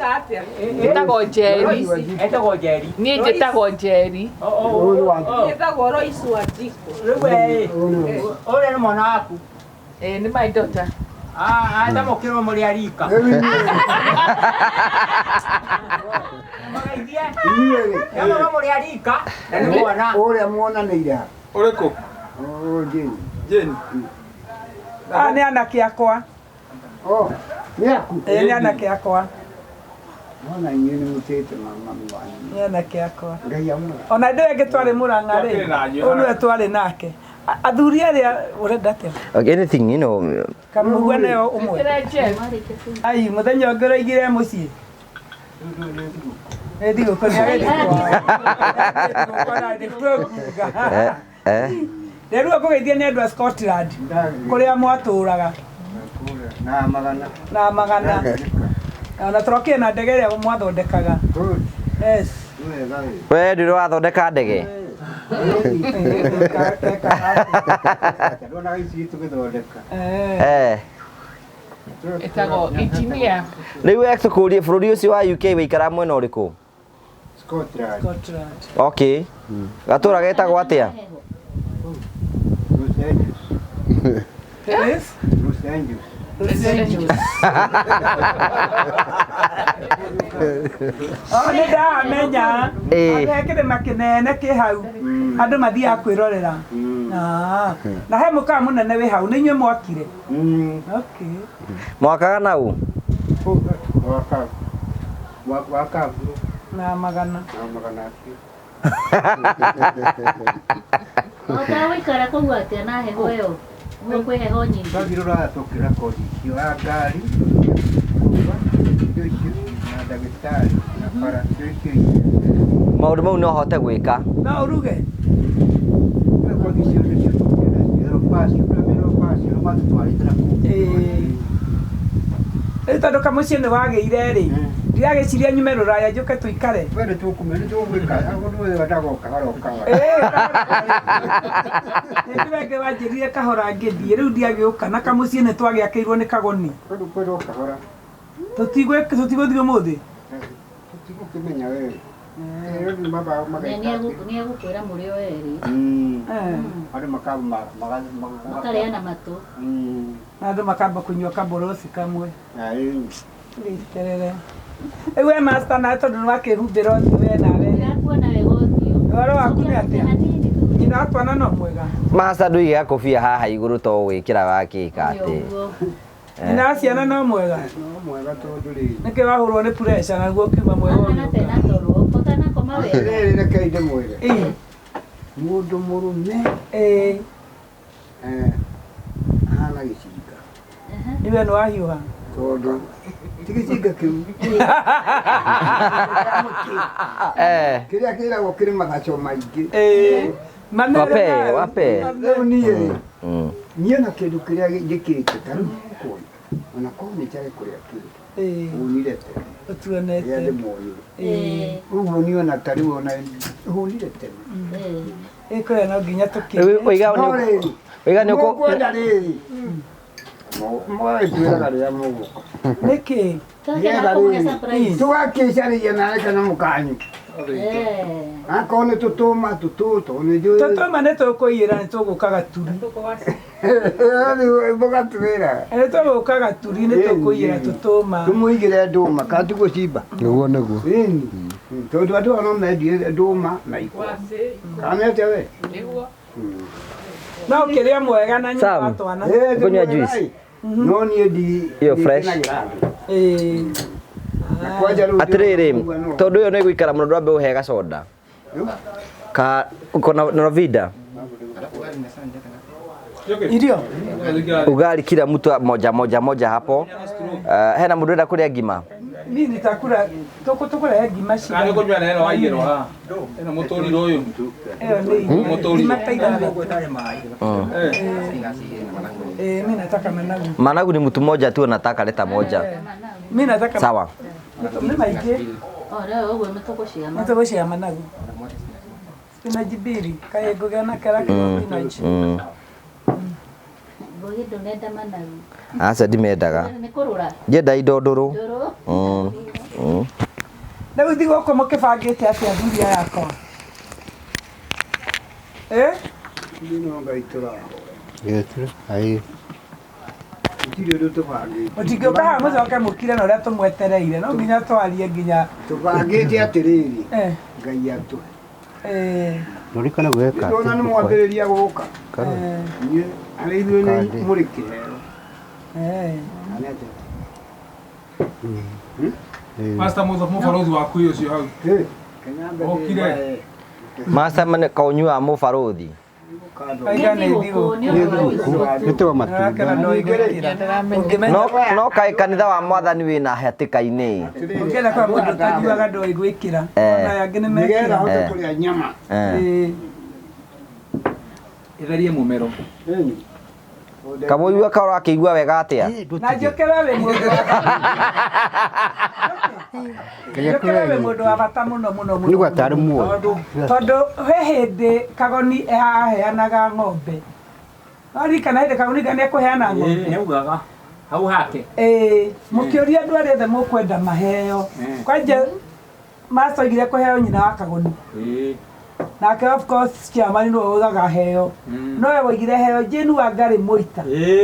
Njĩtagwo Njeri. Etagwo Njeri. Niĩ njĩtagwo Njeri. Njĩtagwo Royce Wanjikũ. Rĩu we ũrĩa nĩ mwana waku? Ĩ nĩ my daughter. Atamũkĩrwo mũrĩ a rika. Inyuĩ rĩ. Ndamũrwo mũrĩ a rika na nĩ mwana. Ũrĩa muonanĩire ha? Ũrĩkũ? Ũyũ Jane. Jane. Ah, nĩ anake akwa. Oh, nĩ aku? Ĩ nĩ anake akwa. Mwana inyuĩ nĩ mũtĩĩte mami wanyu. Nĩ anake akwa. Ngai amũra. Ona ndĩ ĩngĩ twarĩ Mũrang'a rĩ. Twakĩrĩ na inyuĩ. Ũyũ nĩwe twarĩ nake. Athuri arĩa ũrenda atĩa? Okay, anything, you know. Kamũgua nĩyo ũmwe. Ai, mũthenya ũngĩ ũraigire mũciĩ. Nĩ thigũkũ nĩ agĩthiĩ kwao. Eh, eh. Rĩu ũkũgeithia nĩ andũ a Scotland kũrĩa mwatũraga Na magana. na magana. Ona tũrokire na ndege ĩrĩa mwathondekaga. Yes. We ndũrĩ wathondeka ndege? Ndonaga ici tũgĩthondeka. Eh. Ĩtagwo engineer. Rĩu we tũkũrie bũrũri ũcio wa UK wĩikaraga mwena ũrĩkũ? Scotland. Scotland. Okay. Gatũra getagwo atĩa? Los Angeles. Yes. Los Angeles. Los Angeles. Oh, nĩ ndamenya. Ĩĩ. He kĩrĩma kĩnene kĩ hau. Andũ mathiaga kwĩrorera. Ah, na he mũkawa mũnene wĩ hau nĩ inyuĩ mwakire. Okay. Mwakaga na ũ? Waka. Waka. Na magana. Na magana. Ũhotaga gũikara kũu atĩa na heho ĩyo? Ũguo kwĩ heho nyingĩ. Twathiĩ rũraya tũkĩra kothi icio ya ngari, kũruga, indo icio, na ndagĩtarĩ, na bara, indo icio ingĩ. Maũndũ mau no hote gwĩka. No ũruge? Kothi icio nĩcio tũkĩra pass, matũtwarĩte na kũu. Rĩu tondũ kamũciĩ nĩ wagĩire rĩ, ndiragĩciria nyume rũraya njũke tũikare. We nĩ tũkũmenya, nĩ tũgwĩka, ũndũ ũyũ wendaga o kahora o kahora. Hĩndĩ ĩyo ĩngĩ wanjĩrire kahora ngĩthiĩ, rĩu ndiagĩũka na kamũciĩ nĩ twagĩakĩirwo nĩ kagoni. Kwendwo kwendwo kahora. Tũtigũthiĩ ũmũthĩ? Tũtigũkĩmenya we. Rĩu mambaga mageka. Nĩ egũkwĩra mũrĩ o erĩ. Andũ makamba Makarĩana matũ. Na andũ makamba kũnyua kaboroci kamwe. Ĩĩ. Gĩiterere. Rĩu we master nawe tondũ nĩ wakĩhumbĩra ũthiũ we nawe rĩ. Ndirakuona wega ũthiũ. Ũhoro waku nĩ atĩa? Nyina wa twana no mwega. Master ndũige gakobia haha igũrũ to gwĩkĩra wakĩka atĩ. Nyina wa ciana no mwega. No mwega tondũ rĩ. Nĩkĩ wahũrwo nĩ pressure naguo ũkiuma mwega Ahana ũgĩũka? tena toro, ũtanakoma wega. Rĩrĩ rekei ndĩmwĩre. Ĩĩ. Mũndũ mũrũme Ĩĩ. ahana gĩcinga. Iwe nĩ wahiũha. Tondũ ti gĩcinga kĩu. Eh. Kĩrĩa kĩragwo kĩrĩ mathaco maingĩ. Ĩĩ. Wape, wape. Rĩu niĩ rĩ, niĩ na kĩndũ kĩrĩa njĩkĩte ta rĩu kuona ona korwo nĩ njage kũrĩa kĩndũ Ĩĩ. hũnire tene Ũtuonete. rĩrĩa ndĩmuonire. Ĩĩ. Ũguo niĩ ona ta rĩu ona hũnire tene. Ĩĩ kũrĩa no nginya tũkĩrĩe. Rĩu ũiga No rĩrĩ, ũiga nĩ ũkũ mũkwenda rĩrĩ, mũgagĩtwĩraga rĩrĩa mũgũka. Nĩkĩ? Nĩgetha rĩrĩ, tũgakĩcarĩria nawe kana mũkanyu. Akorwo nĩ tũtũma tũtũ tondũ nĩ njũĩ. Tũtũma nĩ tũkũiyĩra nĩ tũgũka gaturi. Rĩu mũgatwĩra. Nĩ tũgũka gaturi nĩ tũkũiyĩra tũtũma. Tũmũigĩre ndũma kana tiguo cimba. Nĩguo nĩguo. Ĩni. Tondũ andũ aya no mendie ndũma na ikwa. Kana nĩ atĩa we? Nĩguo. No ũkĩrĩa mwega na nyina Sam. wa twana. Ũkũnyua juice? No niĩ ndi Iyo fresh. ndikenagira andũ. Na kwanja rĩu Atĩrĩrĩ, ndĩrona no. tondũ ũyũ nĩ gũikara mũno ndwambe ũhe gacoda. Ka uko na Novida. Irio. Ugali kila mtu moja moja moja hapo. Hena mũndũ ũrenda kũrĩa ngima? Mimi nitakula tukule ngima Kana nĩ kũnyua na ĩno waigĩrwo haha. Ĩno mũtũrirũ ũyũ. Ĩyo nĩ Mũtũrirũ. ngima ta ithano. Mimi nataka managu. Managu ni mtu mmoja tu anataka leta moja. Mimi nataka Sawa. Nĩ maingĩ. O rĩu ũguo nĩ tũgũciama. Nĩ tũgũciama managu. Spinach mbiri, kaĩ ngũgĩa na kera kĩrĩa spinach. Ngũgĩ ndũnenda managu. Aca ndimendaga. Nĩ kũrũra. Ndienda indo ndũrũ. Ndũrũ. Rĩu thigũkũ mũkĩbangĩte atĩa athuri aya akwa? Niĩ no Ngai tũrahoya. Gĩtũrĩ, ai. Gũtirĩ ũndũ tũbangĩte. Mũtingĩũka haha mũcoke mũkire na ũrĩa tũmwetereire, no nginya twarie nginya Tũbangĩte atĩrĩrĩ, Ngai atũhe. Rũrikana gwĩka Nĩndona nĩ mwambĩrĩria gũka. Inyuĩ harĩ ithuĩ nĩ Kandi. mũrĩ kĩheo. Na nĩ atĩa? Master mũbarũthi waku ũcio hau. Okire. Master mane kaunyua mũbarũthi. Aiga nĩ thigũkũ. Nĩtwa matunda. No kaĩ kanitha wa mwathani wĩna hatĩka-inĩ. Ũngĩenda kwa mũndũ ũtanyuaga ndũĩ gwĩkĩra. Ona angĩ nĩ Nĩgetha mekĩra. ahote kũrĩa nyama. Ĩtherie mũmero. Kamũigua ka ũrakĩigua wega atĩa? Na Njoke we wĩ mũndũ wa Njoke we wĩ mũndũ wa bata mũno mũno mũno. Nĩguo atarĩ muoyo. Tondũ he hĩndĩ Kagoni aheanaga ng'ombe. Waririkana hĩndĩ Kagoni nĩ ekũheana ng'ombe. Nĩaugaga hau hake. Mũkĩũria andũ arĩa othe mũkwenda maheo. Kwanja Master oigire kũheo nyina wa Kagoni. Nake of course chairman nĩwe ugaga heo. No we woigire heo Jane Wangari Mũita.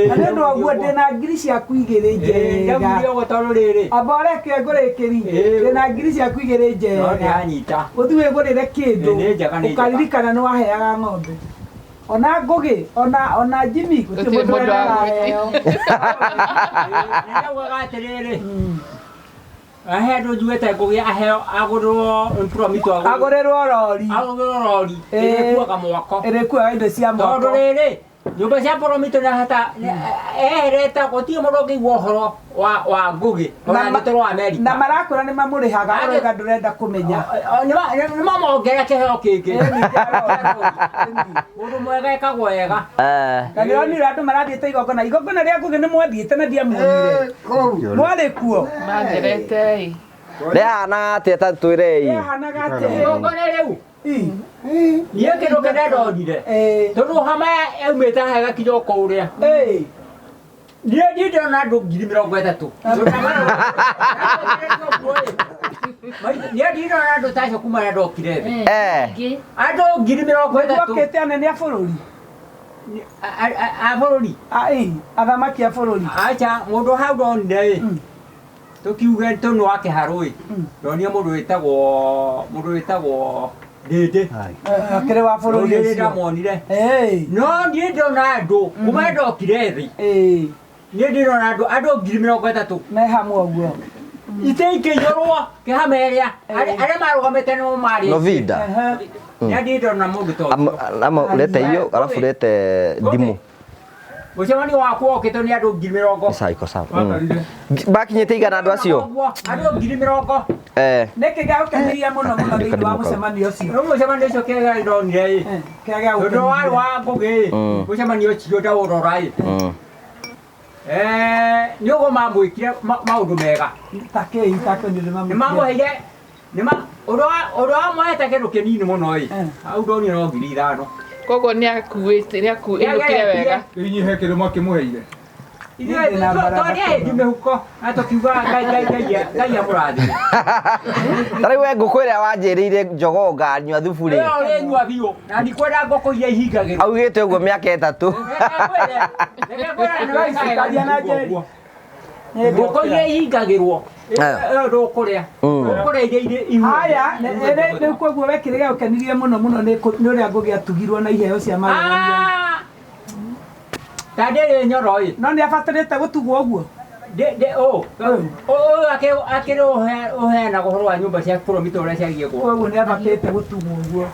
Na nĩ ũndũ wa ũguo ndĩna ngiri ciaku igĩrĩ njega. Ndaugire ũguo tondũ rĩrĩ. Amba ũreke ngũrĩkĩrie. Ndĩna ngiri ciaku igĩrĩ No njega. ndĩranyita. Ũthiĩ wĩgũrĩre kĩndũ. Nĩ njega, nĩ njega. Ũkaririkana nĩ waheaga ng'ombe. Ona Ngũgĩ, ona Jimmy, gũtirĩ Gũtirĩ mũndũ mũndũ wendaga wa heo. Nĩndaugaga atĩrĩrĩ. He andũ njuĩte Ngũgĩ aheo agũrĩrwo promito Agũrĩrwo rori. Agũrĩrwo rori. Ĩrĩkuaga mwako. Ĩrĩkuaga indo cia mwako. Tondũ rĩrĩ nyũmba cia promito nĩ hata eherete gũtirĩ mũndũ ũngĩigua ũhoro wa Ngũgĩ ona angĩtwarwo Amerika. Na marakwĩra nĩ mamũrĩhaga ũrauga ndũrenda kũmenya. Nĩ mamongerera kĩheo kĩngĩ. Mũndũ mwega ekagwo wega. Na nĩronire andũ marathiĩte igongona. Igongona rĩa Ngũgĩ nĩ mwathiĩte na ndiamuonire. Mwarĩ kuo? Mangerete ĩ. Rĩhanaga atĩa ta twĩrei? Rĩhanaga atĩa? Igongona rĩu niĩ kĩndũ kĩrĩa ndonire tondũ hama yaumĩte haha ĩgakinya o kũrĩa. Niĩ niĩ ndĩrona andũ 30,000. Niĩ ndĩrona andũ ta acio kuma rĩrĩa ndokire thĩ. Andũ 30,000. Okĩte anene a bũrũri. A bũrũri? Athamaki a bũrũri. Aca mũndũ hau ndonire ĩ. Tũkiuge tondũ wa kĩharũ ĩ. Ndonire mũndũ wĩtagwo Ndĩndĩ. Akĩrĩ wa bũrũri Ndĩndĩ ũcio. ndamuonire. No niĩ ndĩrona andũ kuma rĩrĩa ndokire thĩ. Niĩ ndĩrona andũ 30,000. Me hamwe ũguo. Itĩ ikĩiyũrwo kĩhama ĩrĩa arĩa marũgamĩte nĩo marĩ. Novida. Nĩ niĩ ndĩrona mũndũ ta ũcio. Ama ulete hiyo alafu ulete ndimu. Mũcemanio wakwa okĩtwo nĩ andũ 30,000. Sawa, iko sawa. Bakinyĩte igana andũ acio? Andũ 30,000. Nĩkĩ gĩagũkenirie mũno mũno thĩinĩ wa mũcemanio ũcio? Rĩu mũcemanio ũcio kĩrĩa ndonire ĩ. Kĩrĩa gĩagũkenirie? Tondũ warĩ wa Ngũgĩ ĩ. Mũcemanio ũcio ndaũrora ĩ. Nĩ ũguo mamwĩkire maũndũ mega. Ta kĩĩ itakũnyire mamwĩkire? Nĩ mamũheire ũndũ wa mwahete kĩndũ kĩnini mũno ĩ. Hau ndonire no 5,000. Koguo nĩakuĩte nĩakuĩnũkire wega. Rĩu inyuĩ he kĩndũ mwakĩmũheire? Ithuĩ twarĩ mĩhuko na tũkiuga Ngai amũrathime. Ta rĩu we ngũkũ ĩrĩa wanjĩrĩire njogoo nganyua thubu rĩ. Ĩyo ũrĩnyua biũ na ndikwenda ngũkũ iria ihingagĩrwo. Augĩte ũguo mĩaka 3. Ngũkũ iria ihingagĩrwo ĩyo ndũkũrĩa. Ũkũrĩa iria irĩ ihu. Haya, rĩu koguo we kĩrĩa gĩagũkenirie mũno mũno nĩ ũrĩa Ngũgĩ atugirwo na iheo cia magegania. Ta ndĩrĩ nyoro ĩ. No nĩ abatarĩte gũtugwo ũguo? Ũyũ akĩrĩ ũheanaga ũhoro wa nyũmba cia Promito ũrĩa ciagiĩ Koguo nĩ abatĩte gũtugwo ũguo.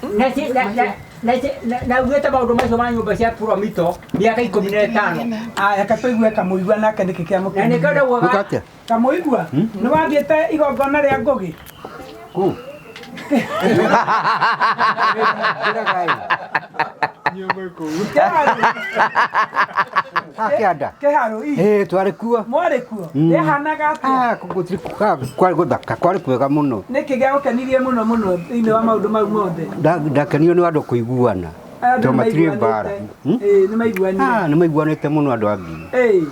Na augĩte maũndũ macio ma nyũmba cia Promito mĩaka 15. Aya ka tũigue Kamũigua nake nĩkĩ Na nĩkĩo kĩamũkenirie. ndaugaga Atĩa? Kamũigua nĩ wathiĩte igongona rĩa Ngũgĩ? Kũ? Kĩanda. Kĩharũ ii. Ĩĩ twarĩ kuo. Mwarĩ kuo? Rĩahanaga atĩa? Ah, gũtirĩ kwarĩ gũthaka, kwarĩ kwega mũno. Nĩkĩ gĩagũkenirie mũno mũno thĩinĩ wa maũndũ mau mothe? Ndakenio nĩ andũ kũiguana. Andũ Tondũ matirĩ mbara. nĩmaiguanĩte. Ĩĩ nĩmaiguanire. Ah, nĩ maiguanĩte mũno andũ a Ngiri. Ĩĩ.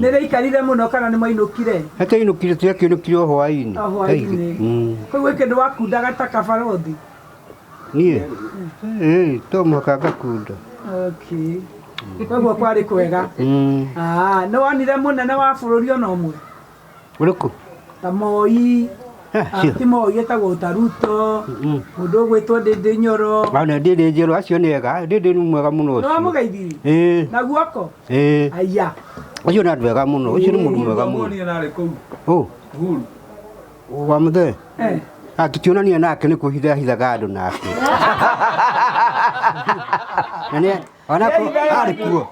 Nĩ rĩaikarire mũno kana nĩ mwainũkire? Hatainũkire, tũrakĩinũkire o hwaĩ-inĩ. O hwaĩ-inĩ. Koguo kĩndũ wakundaga ta kabarothi? Niĩ? Ĩĩ, to mũhaka ngakunda. Okay. Koguo kwarĩ kwega. Ah, nĩ wonire mũnene wa bũrũri ona ũmwe? Ũrĩkũ? Ta Moi. Ti Moi etagwo ta Ruto. Mũndũ ũgwĩtwo Ndĩndĩ Nyoro. Ona Ndĩndĩ Njerũ acio nĩ ega, Ndĩndĩ nĩ mwega mũno Nĩ ũcio. wamũgeithirie? Ĩĩ. Na guoko? Ĩĩ. Aya. Ũcio nĩ andũ ega mũno, ũcio nĩ mũndũ mwega mũno. Muonire narĩ kũu. Ũ? Uhuru. Wa mũthee? Eh. Ah, tũtionania nake nĩ kwĩhitha hithaga andũ nake. Na nĩ ona arĩ kuo.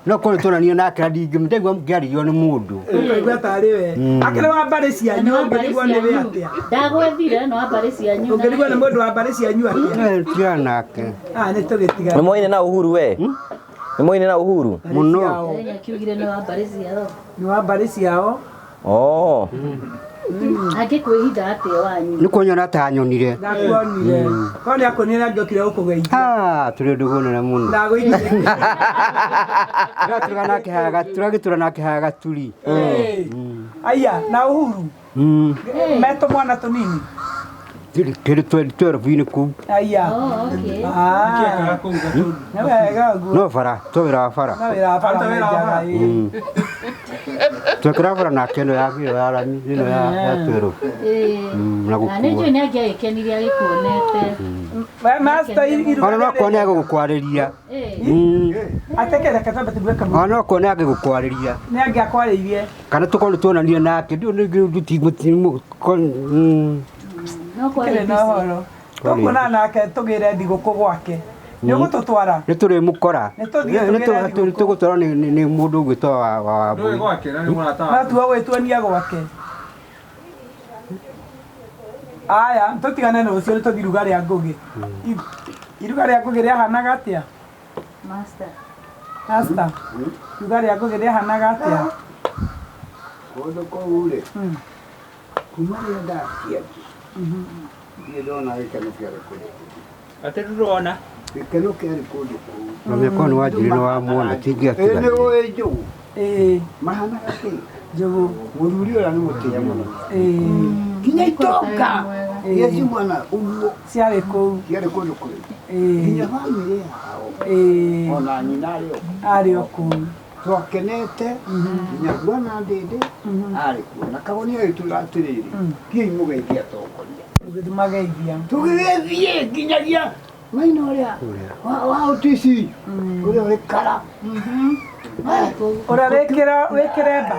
No korwo tuonania nake na ndingĩmũigua ngĩarĩrio nĩ mũndũ. Ũkaigua tarĩ we. Akĩrĩ wa mbarĩ cianyu ũngĩrigwo nĩ we atĩa? Ndagwethire no wa mbarĩ cianyu. Ũngĩrigwo nĩ mũndũ wa mbarĩ cianyu atĩa? Tigana nake. Ah, nĩ tũgĩtigana. Nĩ mwoine na Uhuru we? Nĩ mwoine na Uhuru? Mũno. Akiugire nĩ wa mbarĩ ciao. Nĩ wa mbarĩ ciao. Oh. Angĩkwĩhitha atĩa wanyu? Nĩ kuonyona atanyonire. Ndakuonire. Korwo nĩ akuonire angĩokire gũkũgeithia. Ah, tũrĩ ndũgũ nene mũno. Ndagũitire. Tũratũra nake haha, tũragĩtũra nake haha Gaturi. Aya, na Uhuru. Me tũmwana tũnini. Kĩrĩ 12-inĩ kũu. Aya. Oh, okay. Ah. Nĩ wega ũguo. No bara, to wĩra wa bara. No wĩra wa bara menjaga, ĩĩ. Twekĩra bara nake ĩno ya ĩno ya rami, ĩno ya 12. Na Na nĩ gũkua. njũĩ nĩ angĩagĩkenire agĩkuonete. Master iruga. Ona no kuone agĩgũkwarĩria. Ateke reke twambe tũigue Kamũigua. Ona no kuone agĩgũkwarĩria. Nĩ angĩakwarĩirie. Kana tũkorwo tuonanie nake, ndiũ nĩ No Kĩrĩ na ũhoro. Tũkuonana nake tũgĩre thigũkũ gwake. Nĩ ũgũtũtwara? Nĩ tũrĩmũkora. Nĩ tũthiĩ tũgĩre Nĩ tũgũtwarwo nĩ mũndũ ũgwĩtwo wa Ndũĩ Wambũi. gwake na nĩ mũrata No wake. tuo gwĩtuonia gwake. Aya, tũtigane na ũcio nĩ tũthiĩ iruga rĩa Ngũgĩ. Iruga rĩa Ngũgĩ rĩahanaga atĩa? Master. Master, iruga rĩa Ngũgĩ rĩahanaga atĩa? Kũndũ kũu rĩ, kuma rĩrĩa ndaciarire, ndirĩ ndona gĩkeno kĩarĩ kũndũ kũu. Atĩ ndũrona? Gĩkeno kĩarĩ kũndũ kũu. Na mĩaka nĩ wanjiri nĩ wamuona Ĩĩ nĩ tingĩatiganire. ũĩ njũgũ. Ĩĩ. Mahanaga kĩ? Njũgũ. Mũthuri ũrĩa nĩ mũtĩe mũno. Ĩĩ. Nginya itonga iria ciumana ũguo ciarĩ kũu. Ciarĩ kũndũ kũu. Ĩĩ. Nginya bamĩrĩ yao. Ĩĩ. Ona nyina arĩ o kũu. Arĩ o kũu. Twakenete nginya bwana Ndĩndĩ arĩ kuo na Kagoni agĩtwĩra atĩrĩrĩ, thiĩi mũgeithie atongoria. Tũgĩthiĩ mageithia. Tũgĩgĩthiĩ nginyagia maina ũrĩa wa OTC ũrĩa ũrĩ kara. Ũrĩa wĩkĩremba.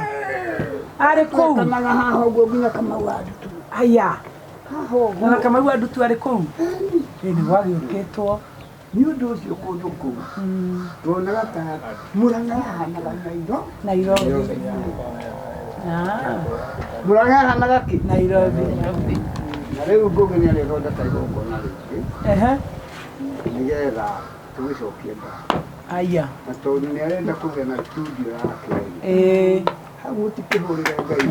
Arĩ kũu. Twetanaga haha ũguo nginya Kamau wa Ndutu. Aya. Haha ũguo. Na Kamau wa Ndutu arĩ kũu. Ĩĩ nĩ gwagĩũkĩtwo. Nĩ ũndũ ũcio kũndũ kũu tuonaga ta Murang'a yahanaga Nairobi. Murang'a yahanaga kĩ? Nairobi. Na rĩu Ngũgĩ nĩ arĩthondeka igongona rĩngĩ Ehe. nĩgetha tũgĩcokie ngatho. Aya. Na tondũ nĩ arenda kũgĩa na studio yake Ĩĩ. hau mũtikĩhũrĩre Ngai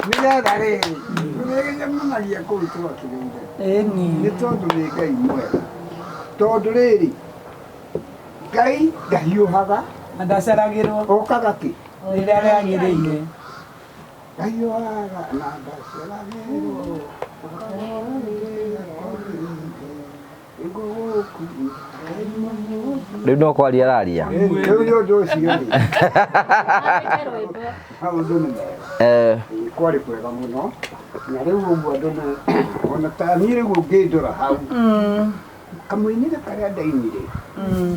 nĩgetha rĩrĩ tũrĩgĩcemanagia kũu twakĩrĩire. Ĩni. Nĩ tondũ nĩ Ngai mwega. Tondũ rĩrĩ Ngai ndahiũhaga na ndaceragĩrwo. Okaga kĩ? Rĩrĩa rĩagĩrĩire. Ndahiũhaga na ndaceragĩrwo. Rĩu no kwaria araria. Rĩu nĩ ũndũ ũcio rĩ. Maũndũ nĩ mega. Eh. Kwarĩ kwega mũno. Na rĩu ũguo andũ nĩ ona ta niĩ rĩu ũngĩndora hau. Kamũinĩre karĩa ndainire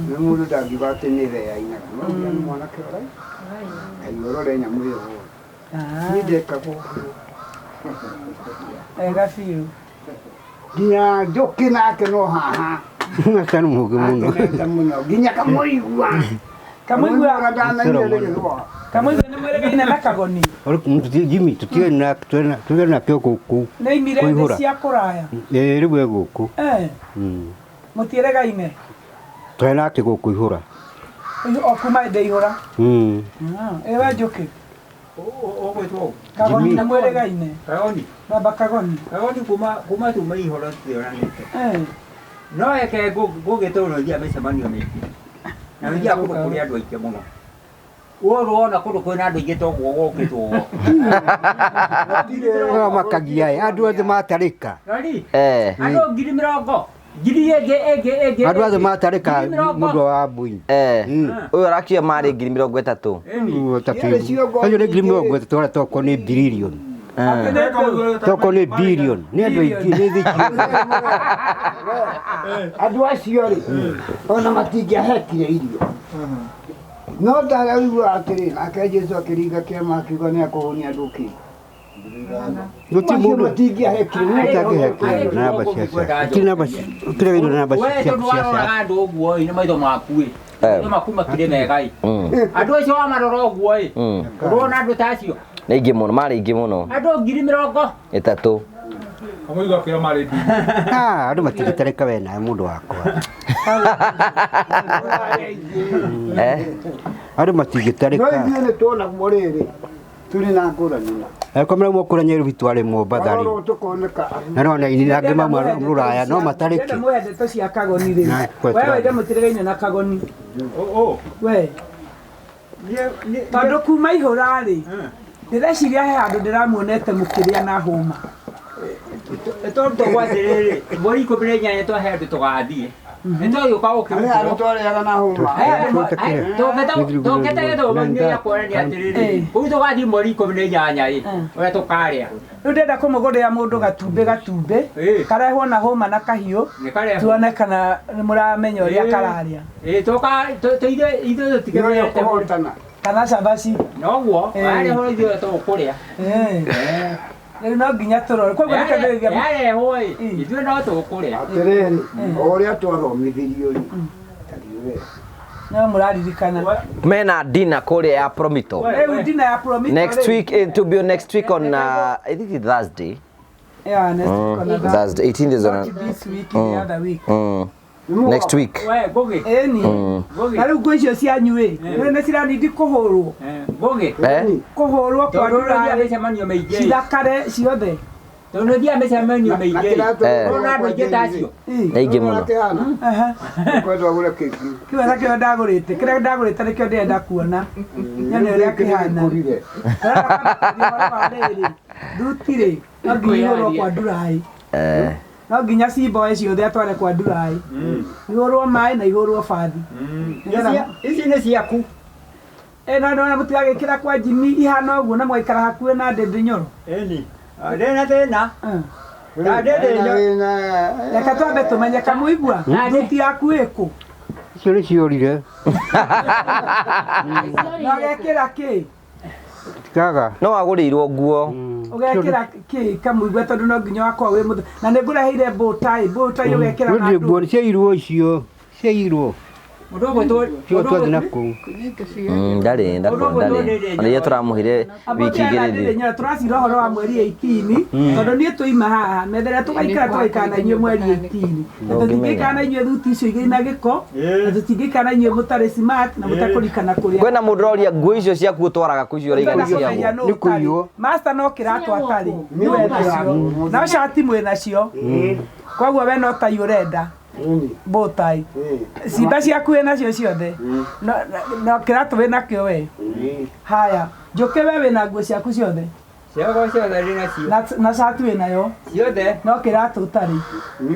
nĩ mũndũ ndangiuga atĩ nĩ ithe yainaga no nginya nĩ mwanake ũraina Ngai ũrore nyamũ ĩyo wone niĩ ndekagwo ũguo Wega biũ. Nginya njũkĩ nake no haha Aka nĩ mũũgĩ mũno. Akenete mũno nginya kamũigua Kamũigua ndanainire rĩgĩgwa Kamũigua nĩ mwĩrĩgaine na kagoni. Jimmy tũtirĩ na tũtirĩ nakĩo gũkũ. Nĩ imire thĩ Kũihũra. cia kũraya. Ĩĩ rĩu e gũkũ. Eh, mũtiĩrĩgaine. Tũrĩ nake gũkũ ihũra. O kuma hĩndĩ ihũra. Ĩ we Njũkĩ. Ũgwĩtwo Kagoni nĩ mwĩrĩgaine. Kagoni. Baba Kagoni. Kagoni kuma tuma ihoro tutionanĩte. Eh. No eke ngũgĩtũrwo nĩthiaga mĩcemanio mĩingĩ. Na nĩthiaga kũndũ kũrĩ andũ aingĩ mũno. Ũũ wona kũndũ kwĩna andũ aingĩ ta ũguo gũkĩtwo ũguo. No makagia ĩ andũ othe matarĩka. Rori. Eh. Andũ 20,000. Ngiri ĩngĩ ĩngĩ ĩngĩ. Andũ othe matarĩka Ngiri mĩrongo. mũndũ wa mbui. Eh. Ũyũ arakiuga marĩ 30,000. Acio nĩ 30,000 arĩa tokorwo nĩ billion. Tokorwo nĩ billion. Nĩ andũ aingĩ nĩ thĩ ciothe. Andũ acio rĩ ona matingĩahekire irio no ndaraigua atĩrĩ nake Jesũ akĩringa kĩama akiuga nĩ akũhũnia andũ kĩ Gũtirĩ mũndũ matingĩahekire ũtangĩhekire namba cia cia. Gũtirĩ namba gũtirĩ indo namba We cia tondũ cia waroraga cia. andũ ũguo ĩ nĩ maitho maku ĩ. Maitho maku makirĩ mega ĩ. Andũ acio wamarora ũguo ĩ. Ũrona andũ ta acio. Nĩ aingĩ mũno, marĩ aingĩ mũno. Andũ 30,000. 3. Kamũigua akĩra marĩ mbiri. Ah, andũ matingĩtarĩka we nawe mũndũ wakwa. Eh. Andũ no matingĩtarĩka. ithuĩ nĩ tuonagwo rĩrĩ tũrĩ na ngũrani na Angĩkorwo marauma kũrĩa Nairobi twarĩ Mombatha rĩ. Warorwo tũkoneka Na no na ini angĩ mauma rũraya no matarĩke. Ndĩrenda muoe ndeto cia Kagoni rĩ. Na, kwe We waige tũrathiĩ. mũtirĩgaine na Kagoni. We. Tondũ kuma ihũra rĩ, ndĩreciria he handũ ndĩramuonete mũkĩrĩa na hũma. Tondũ tũgwa atĩrĩrĩ, mweri 18 twahe andũ tũgathiĩ. Nĩ twagĩũka harĩ handũ gũkĩrutwo. twarĩaga na hũma Tũkĩte gĩthomo-inĩ gĩa kuonania atĩrĩrĩ, kũu tũgathiĩ mweri 18 ĩ, ũrĩa tũkarĩa. Rĩu ndĩrenda kũmũgũrĩra mũndũ gatumbĩ gatumbĩ karehwo na hũma na kahiũ Nĩ karehwo. tuone kana nĩ mũramenya ũrĩa kararĩa Ĩ tũka ithuĩ nĩũrĩa tũtikĩmenyete kũhotana kana cabaci. Noguo, warehwo ithuĩ tũkũrĩa. Rĩu no nginya tũrore koguo nĩkĩambĩrĩria Yarehwo ĩ, ithuĩ no tũkũrĩa. atĩrĩrĩ o ũrĩa twathomithirio rĩ tariũ no mũraririkana Mena dinner kũrĩa ya Promito. rĩu dina ya Promito Next rĩ. week, it will be on next week on I think it's Thursday. Yeah, next week on a Thursday, 18th is on. Not this week, the other week. Next week. We Ngũgĩ. Ĩni. Ngũgĩ. Na rĩu nguo icio cianyu ĩ, rĩu nĩ ciranindi kũhũrwo. Ngũgĩ. Kũhũrwo kwa Tondũ nĩthiaga ndura mĩcemanio mĩingĩ ĩ. cithakare ciothe. Tondũ nĩthiaga mĩcemanio mĩingĩ ĩ. Ũrona andũ aingĩ ta acio. Nĩ aingĩ mũno. Kwenda ũgũre kĩngĩ. Kĩu ona kĩo ndagũrĩte, kĩrĩa ndagũrĩte nĩkĩo ndĩrenda kuona. Nyone ũrĩa kĩhana. Thuti rĩ, no nginya ihũrwo kwa nduraĩ. No nginya cimboe ciothe atware kwa nduraĩ. Ihũrwo maĩ na ihũrwo bathi. Ici nĩ ciaku. Ĩ no nĩwona mũtigagĩkĩra kwa Jimmy ihana ũguo na mũgaikara hakuhĩ na Ndĩndĩ Nyoro. Ĩni. Ndĩrĩ na thĩna. Reke twambe tũmenye kamũigua thuti yaku ĩkũ. Icio nĩ ciorire. Na ũgekĩra kĩ? Tikaga. No wagũrĩirwo nguo. Ũgekĩra kĩ kamũigua tondũ no nginya wakorwo wĩ mũthũ. Na nĩ ngũreheire bow tie, bow tie ũgekĩra na Nĩ nguo ciairwo icio. Ciairwo. Mũndũ ũgwĩtwo Cio twathiĩ na kũu. Ndarĩ ndakwo ndarĩ. Ona iria tũramũhire wiki igĩrĩ thiru. Nyoro tũracira ũhoro wa mweri 18 tondũ niĩ tũima haha metha ĩrĩa tũgaikara tũgaikara na inyuĩ mweri 18 na tũtingĩikara na inyuĩ thuti icio igĩrĩ na gĩko na tũtingĩikara na inyuĩ mũtarĩ smart na mũtakũrikana kũrĩa Kwĩna mũndũ ũroria nguo icio ciaku ũtwaraga kũ icio ũraiga nĩ ciaguo. Nĩ kũiywo. Master no kĩratũ atarĩ. Nĩwe nacio. No cati mwĩ nacio. Koguo we no tai ũrenda. Bow tie. Cimba ciaku wĩ nacio ciothe. No no kĩratũ wĩ nakĩo we. Haya, Njũkĩ we wĩna nguo ciaku ciothe. Ciakwa ciothe ndĩ nacio. Na cati wĩ nayo. Ciothe. No kĩratũ ũtarĩ.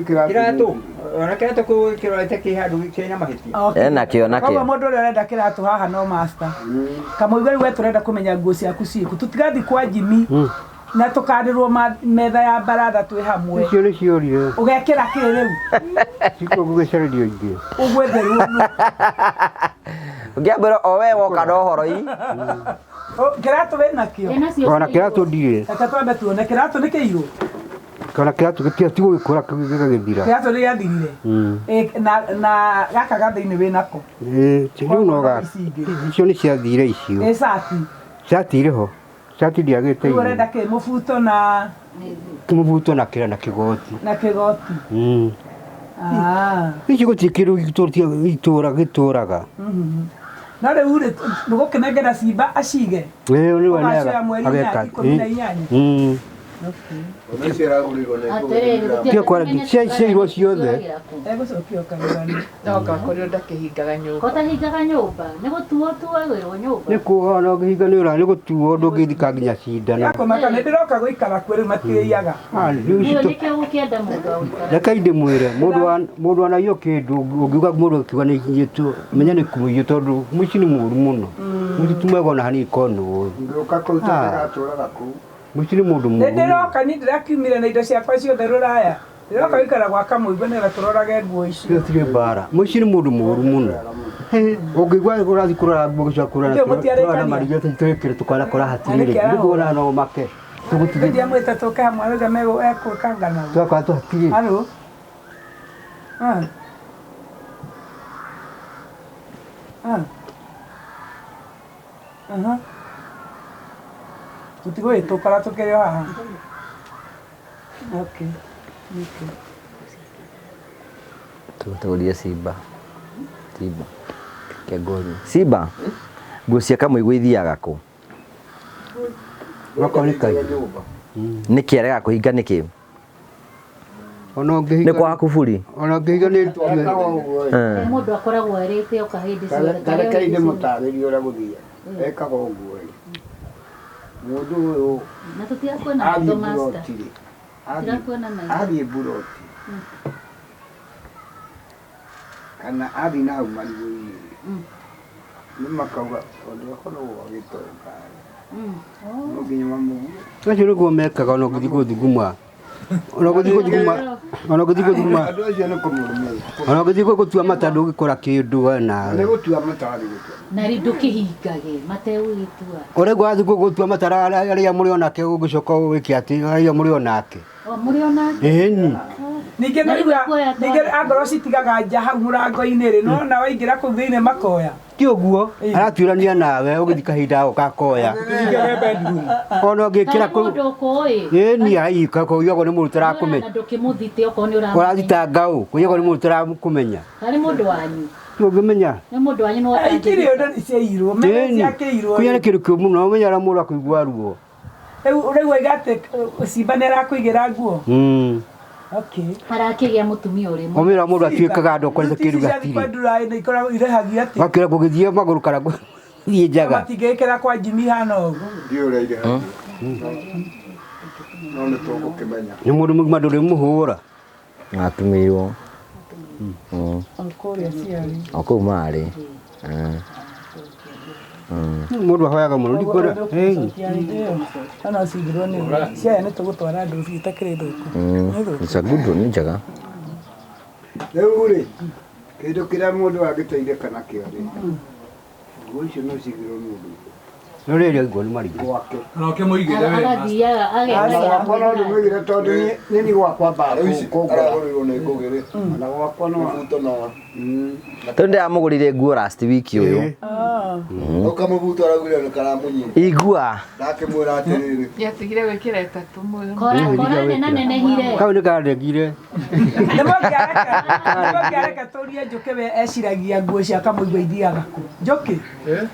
Kĩratũ. Ona kĩratũ kĩu kĩrorete kĩ handũ kĩna mahĩtia. Okay. Enakĩo nakĩo. Koguo mũndũ ũrĩa ũrenda kĩratũ haha no master. Kamũigua rĩu we tũrenda kũmenya nguo ciaku ciĩkũ. Tũtigathiĩ kwa Jimmy. Na tũkanĩrwo metha ya baratha twĩ hamwe. Icio nĩ ciũria. Ũgekĩra kĩ rĩu? Cikuo gũgĩcarĩrio ingĩ. Ũgwetherwo nũ? Ũngĩambĩra o we woka na ũhoro i. Kĩratũ wĩnakĩo? Ona kĩratũ ndirĩ. Reke twambe tuone kĩratũ nĩ kĩirũ. Kana kĩratũ gĩtiga gũgĩkũra gĩgagĩthira. Kĩratũ nĩ gĩathirire. Na gaka ga thĩinĩ wĩnako. Rĩu no gaka. Icio nĩ ciathire icio. Ĩ cati. Cati ĩrĩ ho. Cati ndiagĩte irio. Ũrenda kĩ mũbuto na mũbuto na kĩra na kĩgoti. Na kĩgoti. Ici gũtirĩ kĩndũ itũra gĩtũraga. No rĩu rĩ ndũgũkĩnengera Simba acige. Ĩĩ nĩ wega ageka. 18. Tio kwa ciairwo ciothe. Egũcokio kanitha. Ndoka kũrĩ ndakĩhingaga nyũmba. Kotahingaga nyũmba nĩ gũtuo tuagĩrwo nyũmba. Nĩ kuo ona ũngĩhinga nĩ ũra nĩ gũtuo ndũngĩthika nginya cindano. Yakũmaka nĩ ndĩroka gũikara kuo rĩu matirĩiyaga. Rĩu nĩkĩo gũkĩenda mũndũ wa gũikara. Reke ndĩmwĩre mũndũ anaiywo kĩndũ ũngiuga mũndũ akiuga nĩ inyĩtwo menya nĩ kũmũiywo tondũ mũici nĩ mũũru mũno. Mũici ti mwega ona hanini korwo nĩ ũĩ. Ngĩũka kũu tũtigatũraga kũu. Mũici nĩ mũndũ mũũru. Nĩndĩroka niĩ ndĩrakiumire na indo ciakwa ciothe rũraya. Ndĩroka gũikara gwa Kamũigua nĩgetha tũrorage nguo icio. Gũtirĩ mbara. Mũici nĩ mũndũ mũũru mũno. Ũngĩigua ũrathiĩ kũrora nguo gũcoka kũrora na marigĩ twĩkĩre tũkona kora hatirĩ. Nĩguo no ũmake. Tũgũtigithia. Ndiamwĩte tũke hamwe arauga egwĩka ngano. Twakora tũhatirĩ. Haro. Tũtigũgĩtũkora tũkĩrĩ o haha. Okay. Okay. Tũgũtũria Simba. Simba. Kĩngũri. Simba. Nguo cia Kamũigua ithiaga kũ? Okorwo nĩ kahiũ. Nĩkĩ arega kũhinga nĩkĩ? Ona ũngĩhinga nĩ kwa kuburi. Ona ũngĩhinga nĩ mũndũ akoragwo arĩte oka hĩndĩ ciothe. Ta reke ndĩmũtarĩrie ũrĩa gũthiaga. Ekaga ũguo rĩ. Mũndũ ũyũ na tũtirakuona maitho master. Tũtirakuona maitho. Athiĩ mburoti. Kana athiĩ na hau marigũ-inĩ. Nĩ makauga tondũ akoragwo agĩtonga. No nginya mamũgure. Acio nĩguo mekaga ona ũngĩthiĩ gũthuguma. Ona ũngĩthiĩ gũthuguma. Ona ũngĩthiĩ gũthuguma. Andũ acio nĩ kũmũrũmĩrĩra. Ona ũngĩthiĩ gũtua mata ndũgĩkora kĩndũ we nawe. Nĩ gũtua mata wathiĩ gũtua. Na rĩu ndũkĩhingage mategũgĩtua. Ũraigua wathiĩ gũtua mata arĩa mũrĩ onake ũgĩcoka wĩke atĩ arĩa mũrĩ onake. O mũrĩ onake? Ĩni. Ningĩ ningĩ angorwo citigaga nja hau mũrango-inĩ rĩ nĩwona waingĩra kũu thĩinĩ makoya. Ti ũguo aratuĩrania nawe ũgĩthiĩ kahinda agoka akoya. Ona ũngĩkĩra kũ mũndũ ũkũĩ. Ĩni ai kũiyagwo nĩ mũndũ ũtarakũmenya. Na ndũkĩmũthite okorwo nĩ ũramũmenya. Ũrathitanga ũ kũiyagwo nĩ mũndũ ũtarakũmenya. Harĩ mũndũ wanyu. Ũngĩmenya. Nĩ mũndũ wanyu no Ikĩrĩ ũndũ nĩ ciairwo. Menya ciakĩirwo. Kũiya nĩ kĩndũ kĩũru mũno ũmenya ũrĩa mũndũ akũigua ruo. Rĩu waiga atĩ Simba nĩ arakũigĩra nguo. Okay. Arakĩgĩa mũtumia ũrĩ mũndũ. Ũmĩra mũndũ atuĩkaga andũ akorete kĩndũ gatirĩ. Wakĩra gũgĩthiĩ magũrũ kana gũthiĩ njaga. Matingĩkĩra kwa Jimmy hana ũguo. Ndiũĩ ũrĩa irĩhagio. No nĩ tũgũkĩmenya. Nĩ mũndũ mũgima ndũrĩ mũhũra. Atumĩirwo. O kũrĩa ciarĩ. O kũu marĩ. Mũndũ ahoyaga mũno ndikwenda. Ona cigirwo nĩ ciaya nĩ tũgũtwara ndũciũ itakĩrĩ thũku. It's a good one, nĩ njega. Rĩu rĩ kĩndũ kĩrĩa mũndũ angĩteithĩka nakĩo rĩ nguo icio no cigirwo mũndũ. No rĩrĩ nguo nĩ marigũ. Gwake. Na ũkĩmũigĩre we. Agathiaga Ona gwakwa no ndĩmũigĩre tondũ nĩ niĩ gwakwa mbara kũngora. Aragũrĩirwo nĩ ngũgĩrĩ. Ona gwakwa no mũbuto na Tondũ ndĩramũgũrire nguo last week ũyũ. Ũkamũbuto araugire nĩ karamũnyita. Igua. Ndakĩmwĩra atĩrĩrĩ. Nĩatigire gwĩkĩra ĩtatũ mũno. Kora nenehire. Kau nĩ kandengire. Nĩmũngĩareka tũrie Njũkĩ we eciragia nguo cia Kamũigua ithiaga kũ. Njũkĩ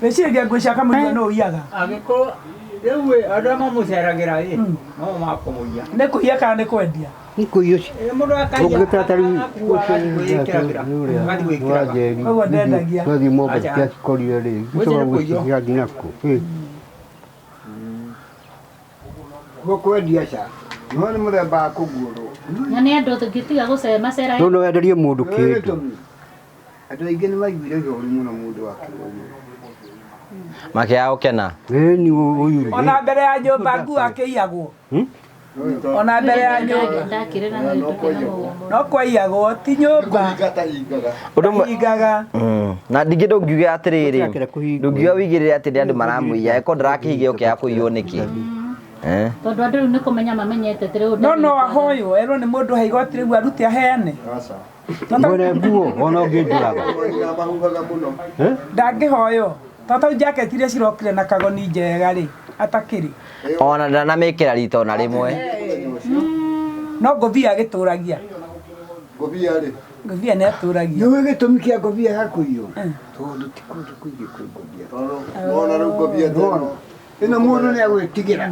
wĩciragia nguo cia Kamũigua nũ ũiyaga? Angĩkorwo rĩu andũ arĩa mamũceragĩra ĩ no makũmũiya. Nĩ kũiya kana nĩ kwendia? Nĩ kũiya ũcio. Mũndũ akaiya Ũngĩgĩtara ta rĩu agathiĩ gwĩkĩraga. Koguo ndendagia. Twathiĩ Mombatha ciacikorire rĩ gĩcoka gũciathiĩ nakũ. Gũkwendia ca. No nĩ mũthemba wa kũguũrwo. Na nĩ andũ tũngĩtiga gũcemacera. No no wenderie mũndũ kĩndũ. Andũ aingĩ nĩ maiguire ihoru mũno mũndũ akĩrwo. Makĩaga gũkena. Ĩni ũyũ. Ona mbere ya nyũmba nguo akĩiyagwo. Ona mbere ya nyũmba. Ndakĩrĩ na No kwaiyagwo ti nyũmba. Ũndũ ũmwe Hingaga. Na ningĩ ndũngiuge atĩrĩrĩ, ndũngiuga wĩigĩrĩre atĩ nĩ andũ maramũiya, eko ndarakĩhiga ũkĩaga kũiywo nĩkĩ? Eh. Tondũ andũ rĩu nĩ kũmenya mamenyete atĩ rĩu No no ahoywo erwo nĩ mũndũ he igoti rĩu arute aheane. Mwene nguo ona ũngĩnjũraga. Mahuhaga mũno. Ndangĩhoywo. Tata jacket iria cirokire na kagoni njega rĩ atakĩrĩ. Ona ndanamĩkĩra rita ona rĩmwe. No ngobia agĩtũragia. Ngobia rĩ. Ngobia nĩ atũragia. Nĩũĩ gĩtũmi kĩa ngobia ya kũiywo? Tondũ ti kũndũ kũingĩ kwĩ ngobia. Wona rĩu ngobia ta ĩno. Ĩno mũndũ nĩ agwĩtigĩra.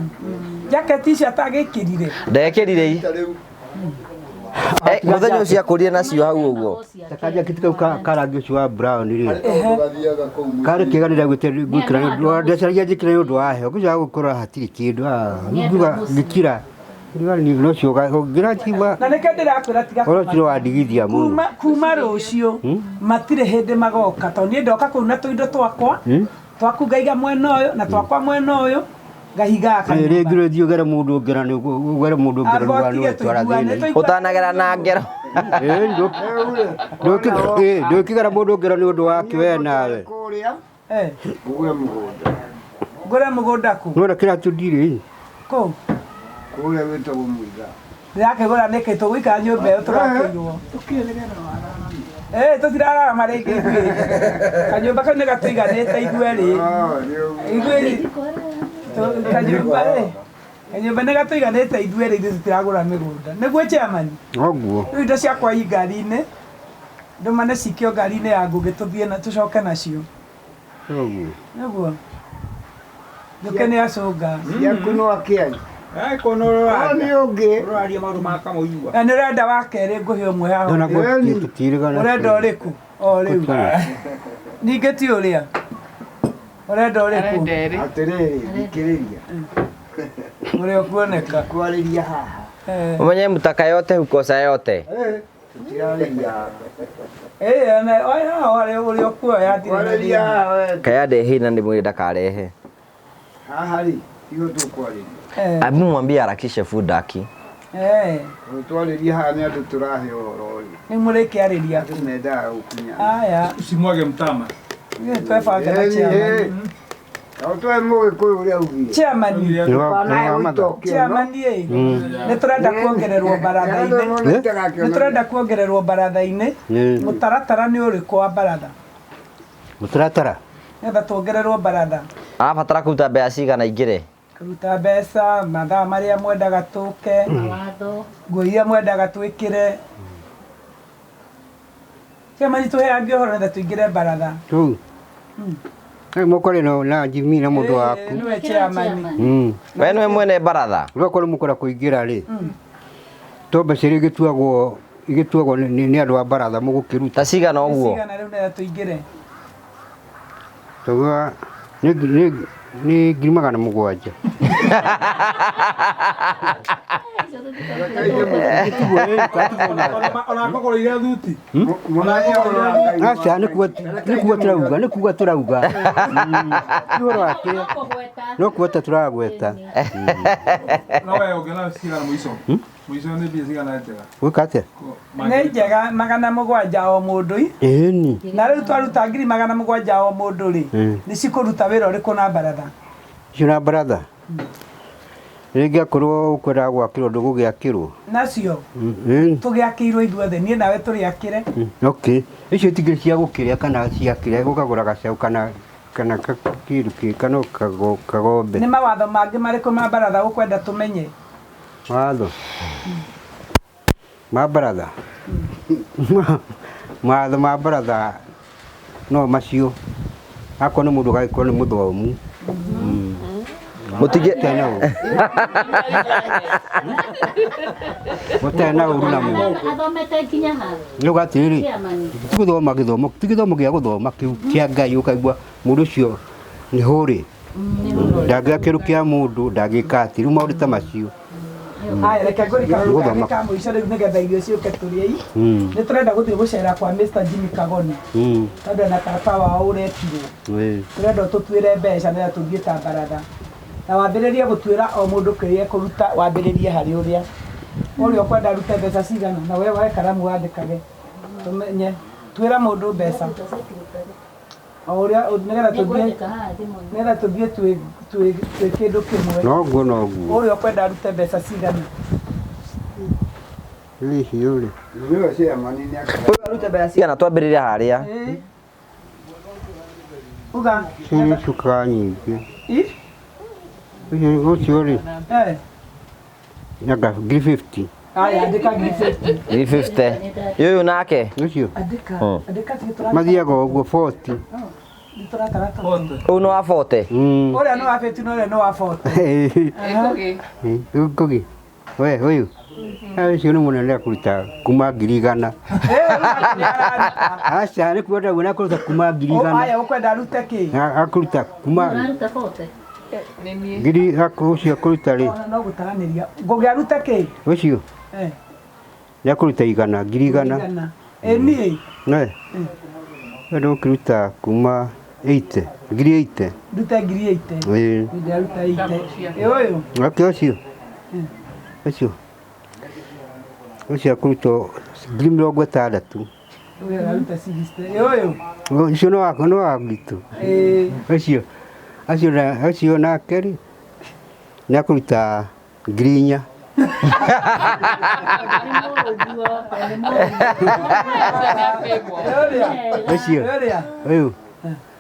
Jacket icio atagĩkĩrire. Ndekĩrire i. Eh, mũthenya ũcio akũrire nacio hau ũguo. Ta kajaketi kau ka rangi ũcio wa brown rĩ. Tũgathiaga kũu mũciĩ. Karĩ kega nĩ ndagwĩte gwĩkĩra nĩ ũndũ ndecaragia njĩkĩre nĩ ũndũ wa heho ngĩcoka gũkora hatirĩ kĩndũ ngiuga ngĩkira ngiuga ni no cio ngĩratigua Na nĩkĩo ndĩrakwĩra tiga ũhoro ũcio wandigithia mũno. kuma rũciũ matirĩ hĩndĩ magoka tondũ niĩ ndoka kũu na tũindo twakwa twaku ngaiga mwena ũyũ na twakwa mwena ũyũ ngahingaga Rĩngĩ rĩthiĩ ũgere mũndũ ngero nĩ ũgere mũndũ ngero Amba nĩ ũtige wetwara tũiguane, thĩna. Ũtanagera na ngero. Ndũkĩgera mũndũ ngero nĩ ũndũ wake we nawe. Kũrĩa Eh, ngũgũre mũgũnda. ngũre mũgũnda kũ? Nĩwona kĩratũ ndirĩ. Kũ? Kũrĩa wĩtagwo Mũiga. Ndĩrakĩgũra nĩkĩ tũgũikara nyũmba ĩyo tũrakĩirwo. Eh, tũtirararama rĩngĩ ithuĩ. Kanyũmba kau nĩ gatũiganĩte ithuerĩ. Ithuĩ kanyũmba rĩ. Kanyũmba nĩ gatũiganĩte ithuerĩ ithuĩ tũtiragũra mĩgũnda. Nĩguo chairman. Noguo. Rĩu indo ciakwa i ngari-inĩ. Ndũmane cikio ngari-inĩ ya Ngũgĩ tũthiĩ na tũcoke nacio. Noguo. Nĩguo. Njũke nĩ acũnga. Ciaku no akĩaria. Eh, kono No nĩ ũngĩ. Ũraria maũndũ ma kamũigua. Na nĩ ũrenda wa kerĩ ngũhe ũmwe haha. Ndona tũtirĩgana. Ũrenda ũrĩkũ? O rĩu. Ningĩ ti ũrĩa. Ũrenda ũrĩkũ? Atĩrĩrĩ, thikĩrĩria. Ũrĩa ũkuoneka. Kwarĩria haha. Ũmenye mutaka yote hukosa yote. Tũtirarĩria haha. Eh, ona oya haha ũrĩa ũkuoya hatirĩ na Kwarĩria thĩna. haha we. Kaya ndehe na ndĩmwĩre ndakarehe. Haha rĩ, tiho tũkwarĩria. Abu mwambie harakishe food aki. Eh, Twarĩria haha nĩ andũ tũrahe ũhoro rĩ. nĩ mũrĩkĩarĩria. Andũ mendaga gũkinya. Aya. Usimwage mtama. Ithuĩ twebanga na chairman. Twe mũgĩkũyũ ũrĩa augire. Chairman. Chairman ĩ. Nĩ tũrenda kuongererwo baratha-inĩ. Nĩ tũrenda kuongererwo baratha-inĩ. Mũtaratara nĩ ũrĩkũ wa baratha? Mũtaratara. Nĩgetha tuongererwo baratha. Arabatara kũruta mbeca cigana ingĩre? Kũruta mbeca, mathaa marĩa mwendaga tũke, Watho. nguo iria mwendaga twĩkĩre. Chairman tũheange ũhoro nĩgetha tũingĩre baratha. Tu. Mũkore na Jimmy na mũndũ waku. Nĩwe chairman. We nĩwe mwene baratha. Rĩu mũkora kũingĩra rĩ. To mbeca iria igĩtuagwo igĩtuagwo nĩ andũ a baratha mũgũkĩruta. Ta cigana ũguo? Cigana rĩu nĩgetha tũingĩre. Tuga nĩ 700,000. Ona akũgũrĩire thuti. Aca nĩ kuga tũrauga nĩ kuga tũrauga. Nĩ ũhoro wa kĩrĩa no kugweta tũragweta. No we ũngĩona cigana mũico. Mũico nĩ mbia cigana njega. Gwĩka atĩa? Nĩ njega 700 o mũndũ i. Ĩni. Na rĩu twaruta 700,000 o mũndũ rĩ, nĩ cikũruta wĩra ũrĩkũ na baratha? Icio na baratha. Rĩngĩ akorwo ũkwendaga gwakĩrwo ndũgũgĩakĩrwo. Nacio tũgĩakĩirwo ithuothe niĩ nawe tũrĩakĩre. Okay. Icio itingĩ cia gũkĩrĩa kana cia kĩrĩa ũkagũra gacaũ kana kĩndũ kĩ kana kagombe. Nĩ mawatho mangĩ marĩkũ ma baratha ũkwenda tũmenye? Watho. Ma baratha. Mawatho ma baratha no macio. Akorwo nĩ mũndũ ũgagĩkorwo nĩ mũthomu. Mũtingĩ Mũtarĩ na ũru na mũndũ. Athomete nginya ha? Nĩ uga atĩrĩrĩ, Chairman. ti gũthoma gĩthomo, ti gĩthomo gĩa gũthoma kĩu kĩa Ngai ũkaigua mũndũ ũcio nĩ hũrĩ. Ndangĩoya kĩndũ kĩa mũndũ, ndangĩka atĩ, rĩu maũndũ ta macio. Haya reke ngũrika Gũthoma. ka mũico rĩu nĩgetha irio ciũke tũrĩe i. Mm. Nĩ tũrenda gũthiĩ gũcera kwa Mr. Jimmy Kagoni Mm. tondũ ena tata wao ũretirwo. Ĩĩ. Tũrenda ũtũtuĩre mbeca nĩgetha tũthiĩ ta baratha. Na wambĩrĩrie gũtuĩra o mũndũ kĩrĩa ekũruta wambĩrĩrie harĩ ũrĩa. Ũrĩa ũkwenda arute mbeca cigana na we woe karamu wandĩkage. Tũmenye. Tuĩra mũndũ mbeca. O ũrĩa nĩgetha tũthiĩ nĩgetha tũthiĩ twĩ twĩ twĩ kĩndũ kĩmwe. Noguo noguo. Ũrĩa ũkwenda arute mbeca cigana. Hihi rĩ. Nĩwe chairman nĩ Ũyũ arute mbeca cigana twambĩrĩria harĩa. Ĩĩ. Uga. Icio ciũkaga nyingĩ. Ĩ? Ũcio ũcio rĩ. Eh. Nanga ngiri 50. Aya andĩka ngiri 50. Ngiri 50. Ũyũ nake. Ũcio. Andĩka. Andĩka tigĩ tũratara. Mathiaga ũguo 40. Nĩ tũratara tũ. Ũyũ nĩ wa 40. Mm. Ũrĩa nĩ wa 50 na ũrĩa nĩ wa 40. Ngũgĩ. Ngũgĩ. We ũyũ. Ũcio nĩ mũnene akũruta kuma ngiri igana. Aca nĩ kuona ndauga akũruta kuma ngiri igana. Aya ũkwenda arute kĩ? Akũruta kuma Ũraruta 40. Nĩ niĩ. ngiri ũcio akũruta rĩ. Ona no gũtaranĩria. Ngũgĩ arute kĩ? Ũcio Eh. nĩ akũruta igana ngiri igana. Igana. Ĩ niĩ We. We ndũkĩruta kuma 80 ngiri 80. ndute ngiri 80. Ĩĩ. Nĩ ndĩraruta 80. Ĩ ũyũ. Wake ũcio. Ũcio. Ũcio akũruta ngiri mĩrongo ĩtandatũ. Ũyũ araruta 60. Ĩ ũyũ. Ũcio nĩ wakwa nĩ wa gwitũ. Ĩ. Ũcio acio na acio nake rĩ nĩ akũruta ngiri inya. Ũrĩa. Ũcio Ũrĩa. ũyũ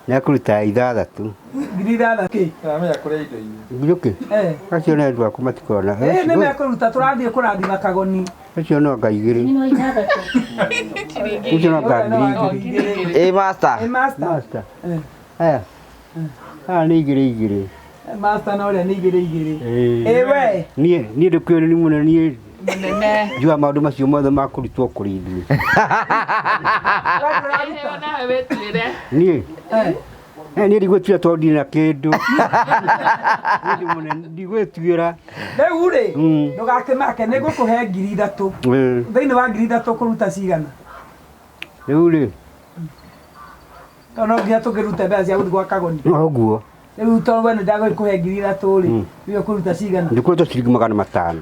nĩ akũruta ithathatũ. Ngiri ithathatũ. Kĩ? Ndamenya kũrĩa indo iria. Njũkĩ. Eh. Acio nĩ andũ aku matikona. Ĩ nĩ mekũruta tũrathiĩ kũrathima Kagoni. Ũcio no anga igĩrĩ. Nĩ ithathatũ. Ũcio no anga ngiri igĩrĩ. Ĩ master. Ĩ master. Master. Eh. Aya. Aya nĩ igĩrĩ igĩrĩ. Master na ũrĩa nĩ igĩrĩ igĩrĩ. Ĩĩ. Ĩ we. Niĩ niĩ ndĩkĩũĩ nĩ mũno niĩ Mũnene. njua maũndũ macio mothe ma kũrutwo kũrĩ ithuĩ. Heo nawe wĩtuĩre. Niĩ Eh. Eh, niĩ ndigwĩtuĩra tondũ ndirĩ na kĩndũ. Niĩ ndĩ mũnene ndigwĩtuĩra. Rĩu rĩ Mm. ndũgakĩmake nĩ ngũkũhe ngiri ithatũ. Ĩĩ. Thĩinĩ wa ngiri ithatũ ũkũruta cigana? Rĩu rĩ Tondũ no nginya tũkĩrute mbeca cia gũthiĩ gwa Kagoni. noguo Rĩu tondũ we nĩ ndagũkũhe ngiri ithatũ rĩ, rĩu ũkũruta cigana? ndĩkũruta ciringi magana matano.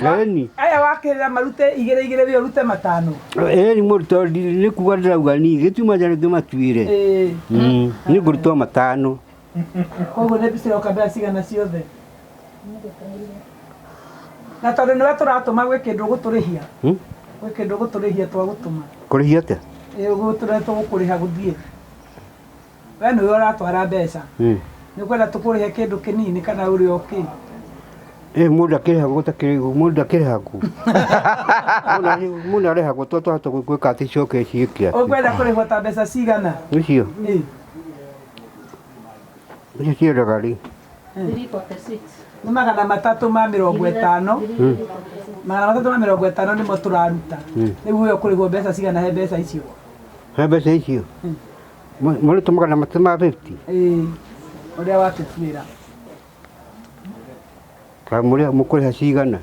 Ĩni. Aya wakĩrĩra marute igĩrĩ igĩrĩ we ũrute matano. Ĩni mũndũ tondũ nĩ kuga ndĩrauga niĩ gĩtuma njara ngĩmatuĩre. Ĩĩ. Nĩ ngũrutwo matano. Koguo nĩ ciroka mbeca cigana ciothe? Na tondũ nĩwe tũratũma gwĩ kĩndũ ũgũtũrĩhia. Hmm? Gwĩ kĩndũ ũgũtũrĩhia twagũtũma. Kũrĩhia atĩa? Ĩ ũgũtũrĩa tũgũkũrĩha gũthiĩ. We nĩwe ũratwara mbeca. Mm. Nĩ ũkwenda tũkũrĩhe kĩndũ kĩnini kana ũrĩ o kĩ? Ĩ mũndũ akĩrĩhagwo gũtakĩrĩ mũndũ akĩrĩhagwo. Mũndũ arĩhagwo to twahota gwĩka atĩ ciũke ciĩke atĩ. Ũkwenda kũrĩhwo ta mbeca cigana? Ũcio Ĩ. ũcio ciendaga rĩ. 346. Nĩ magana matatũ ma mĩrongo ĩtano. Mm. Magana matatũ ma mĩrongo ĩtano nĩmo tũraruta. Mm. Rĩu we ũkũrĩhwo mbeca cigana he mbeca icio? He mbeca icio. Mũrĩtũ magana matatũ ma 50. Ĩĩ. Ũrĩa watũtuĩra. Kana mũrĩa mũkũrĩha cigana?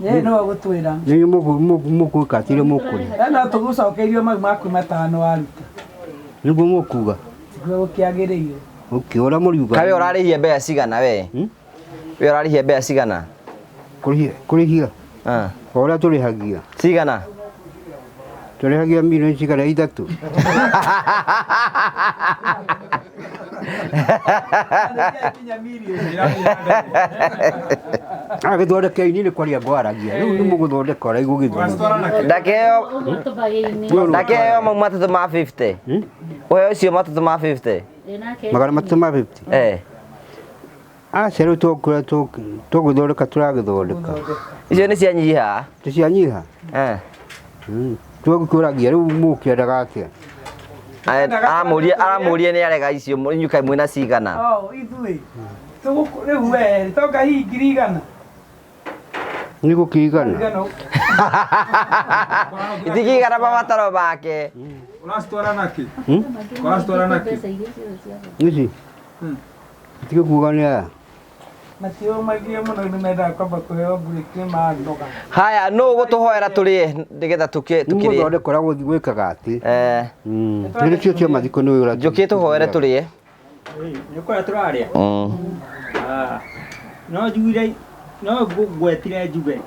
Ĩ nĩwe ũgũtwĩra. Nĩ mũgwĩka atĩ iria mũkũrĩha. We no tũgũcokeirio mau maku matano waruta. Nĩguo mũkuga. Tiguo gũkĩagĩrĩire. Okay, ũrĩa mũriuga. Kawe ũrarĩhia mbeca cigana we? We ũrarĩhia mbeca cigana? Kũrĩhia kũrĩhia. Ah. O ũrĩa tũrĩhagia. Cigana? Tũrĩhagia milioni cigana ithatũ. Agĩthondekei niĩ nĩ kwaria ngwaragia. Rĩu nĩ mũgũthondeka ũrĩa igũgĩthiĩ. Ndakeo Ũguo tũbagĩ-inĩ. ndakeo mau matatũ ma 50. Ũheo ũcio matatũ ma 50. Ĩ nake. Magana matatũ ma 50. Eh. Aca rĩu tũkũrĩa tũgũthondeka tũragĩthondeka. Icio nĩ cianyiha. Nĩ cianyiha? Eh. Tũgũkũragia rĩu mũkĩendaga atĩa? Aramũria aramũria nĩ arega icio inyuĩ kaĩ mwĩna cigana. Oh, ithuĩ. Tũgũkũ rĩu we tonga hihi ngiri igana. Nĩ gũkĩigana. Igana. Itikigana mabataro make. Ũracitwara nakĩ? Hmm? Ũracitwara nakĩ? Ici? Tiga kuga nĩ aya. Matiũmagio mũno nĩ mendaga kwamba kũheo break nĩ manoga. Haya, nũ ũgũtũhoera tũrĩe nĩgetha tũkĩrĩe? Gũthondeka ũrĩa gũthiĩ gwĩkaga atĩ. Nĩ cio cia mathiko nĩ ũra. Njũkĩ tũhoere tũrĩe. Nĩ kũrĩa tũrarĩa. No njugire no ngwetire njuge.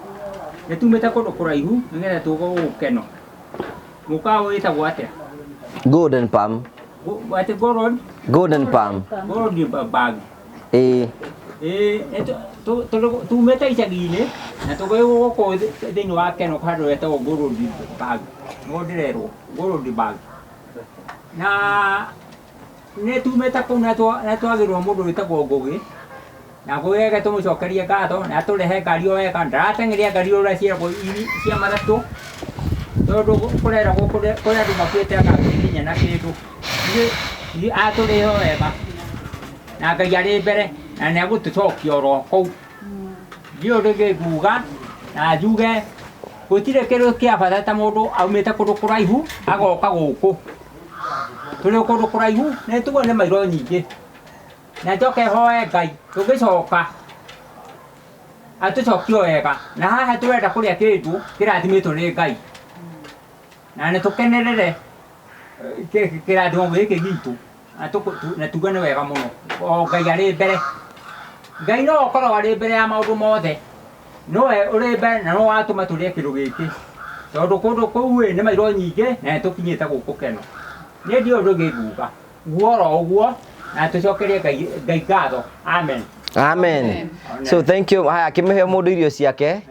Nĩ tumĩte kũndũ kũraihu nĩgetha tũke gũkeno. Mũkawa wĩtagwo atĩa? Golden Palm. Atĩ Golden? Golden Palm. Golden Bag. Ĩĩ. Tumĩte icagi-inĩ na tũgĩ gũkũ thĩinĩ wa Keno handũ hetagwo Golden Bag. Nĩguo ndĩrerwo Golden Bag. Na nĩ tumĩte kũu na twagĩrwo mũndũ wĩtagwo Ngũgĩ. Na Ngũgĩ reke tũmũcokerie ngatho na atũrehe ngari o wega, ndarateng'eria ngari ũrĩa ciĩragwo cia matatũ. Tondũ kũreragwo kũrĩ andũ makuĩte anga nginya na kĩndũ. Atũrĩhe o wega. Na Ngai arĩ mbere na nĩ egũtũcokia oro kũu. Ndiũĩ ũndũ ũngĩ nguga na njuge gũtirĩ kĩndũ kĩa bata ta mũndũ aumĩte kũndũ kũraihu agoka gũkũ. Tũrĩ kũndũ kũraihu nĩ tuge nĩ mairo nyingĩ. Na njoke hoe Ngai tũngĩcoka atũcokie wega. Na haha tũrenda kũrĩa kĩndũ kĩrathimĩtwo nĩ Ngai. Na nĩ tũkenerere kĩrathimo gĩkĩ gitũ. Na tuge nĩ wega mũno. O Ngai arĩ mbere. Ngai no akorwo arĩ mbere ya maũndũ mothe. Nowe ũrĩ mbere na no watũma tũrĩe kĩndũ gĩkĩ. Tondũ kũndũ kũu ĩ nĩ mairo nyingĩ na nĩ tũkinyĩte gũkũ Keno. Niĩ ndiũĩ ũndũ ũngĩ nguga. Nguga oro ũguo na tũcokerie Ngai ngatho. Amen. Amen. So thank you. Haya, kĩmũhe mũndũ irio ciake.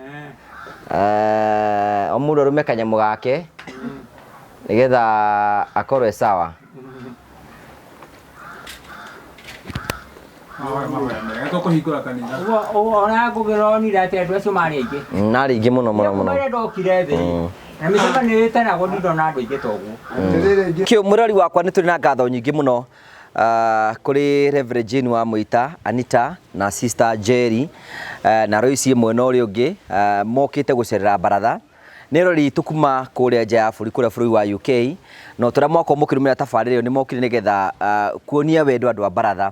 O mũndũ arũme kanyamũ gake nĩgetha akorwo e sawa. Tũkũhingũra kanitha. Ona ngũgĩronire atĩ andũ acio marĩ aingĩ. Marĩ aingĩ mũno mũno mũno. Marĩa ndokire thĩ. Na mĩcemanio ĩtanagwo ndinona andũ aingĩ ta ũguo. Kĩo mũrori wakwa nĩ tũrĩ na ngatho nyingĩ mũno kũrĩ Reverend Jane wa Mũita, Anita na Sister Jerry na Royce mwena ũrĩa ũngĩ mokĩte gũcerera baratha. Nĩ rori itũ kuma kũrĩa nja ya bũrũri kũrĩa bũrũri wa UK no tũrĩa mwakorwo mũkĩrũmĩrĩra tabarĩra ĩyo nĩ mokire nĩgetha kuonia wendo andũ a baratha.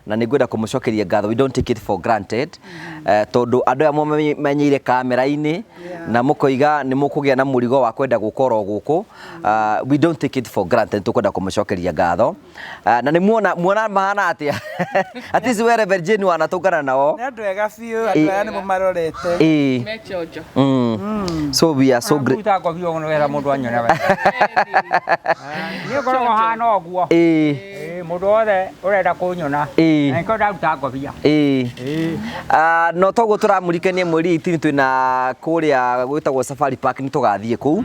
Na nĩ ngwenda kũmũcokeria ngatho, we don't take it for granted. Tondũ andũ aya mũmenyeire kamera-inĩ na mũkoiga nĩ mũkũgĩa na mũrigo wa kwenda gũka oro gũkũ. We don't take it for granted, tũkwenda kũmũcokeria ngatho. Na nĩ muona mahana atĩa? At least we Reverend Jane wanatũngana nao. Nĩ andũ ega biũ, andũ aya nĩ mũmarorete. Me chonjo. So we are so great. Nguta ngobi ũguo nĩgetha mũndũ anyone wega. Niĩ ngoragwo hana ũguo. Mũndũ wothe ũrenda kũnyona. Na nĩkĩo ndaruta ngobia. No toguo tũramũrikania mweri 18 twĩna kũrĩa gwĩtagwo Safari Park nĩ tũgathiĩ kũu.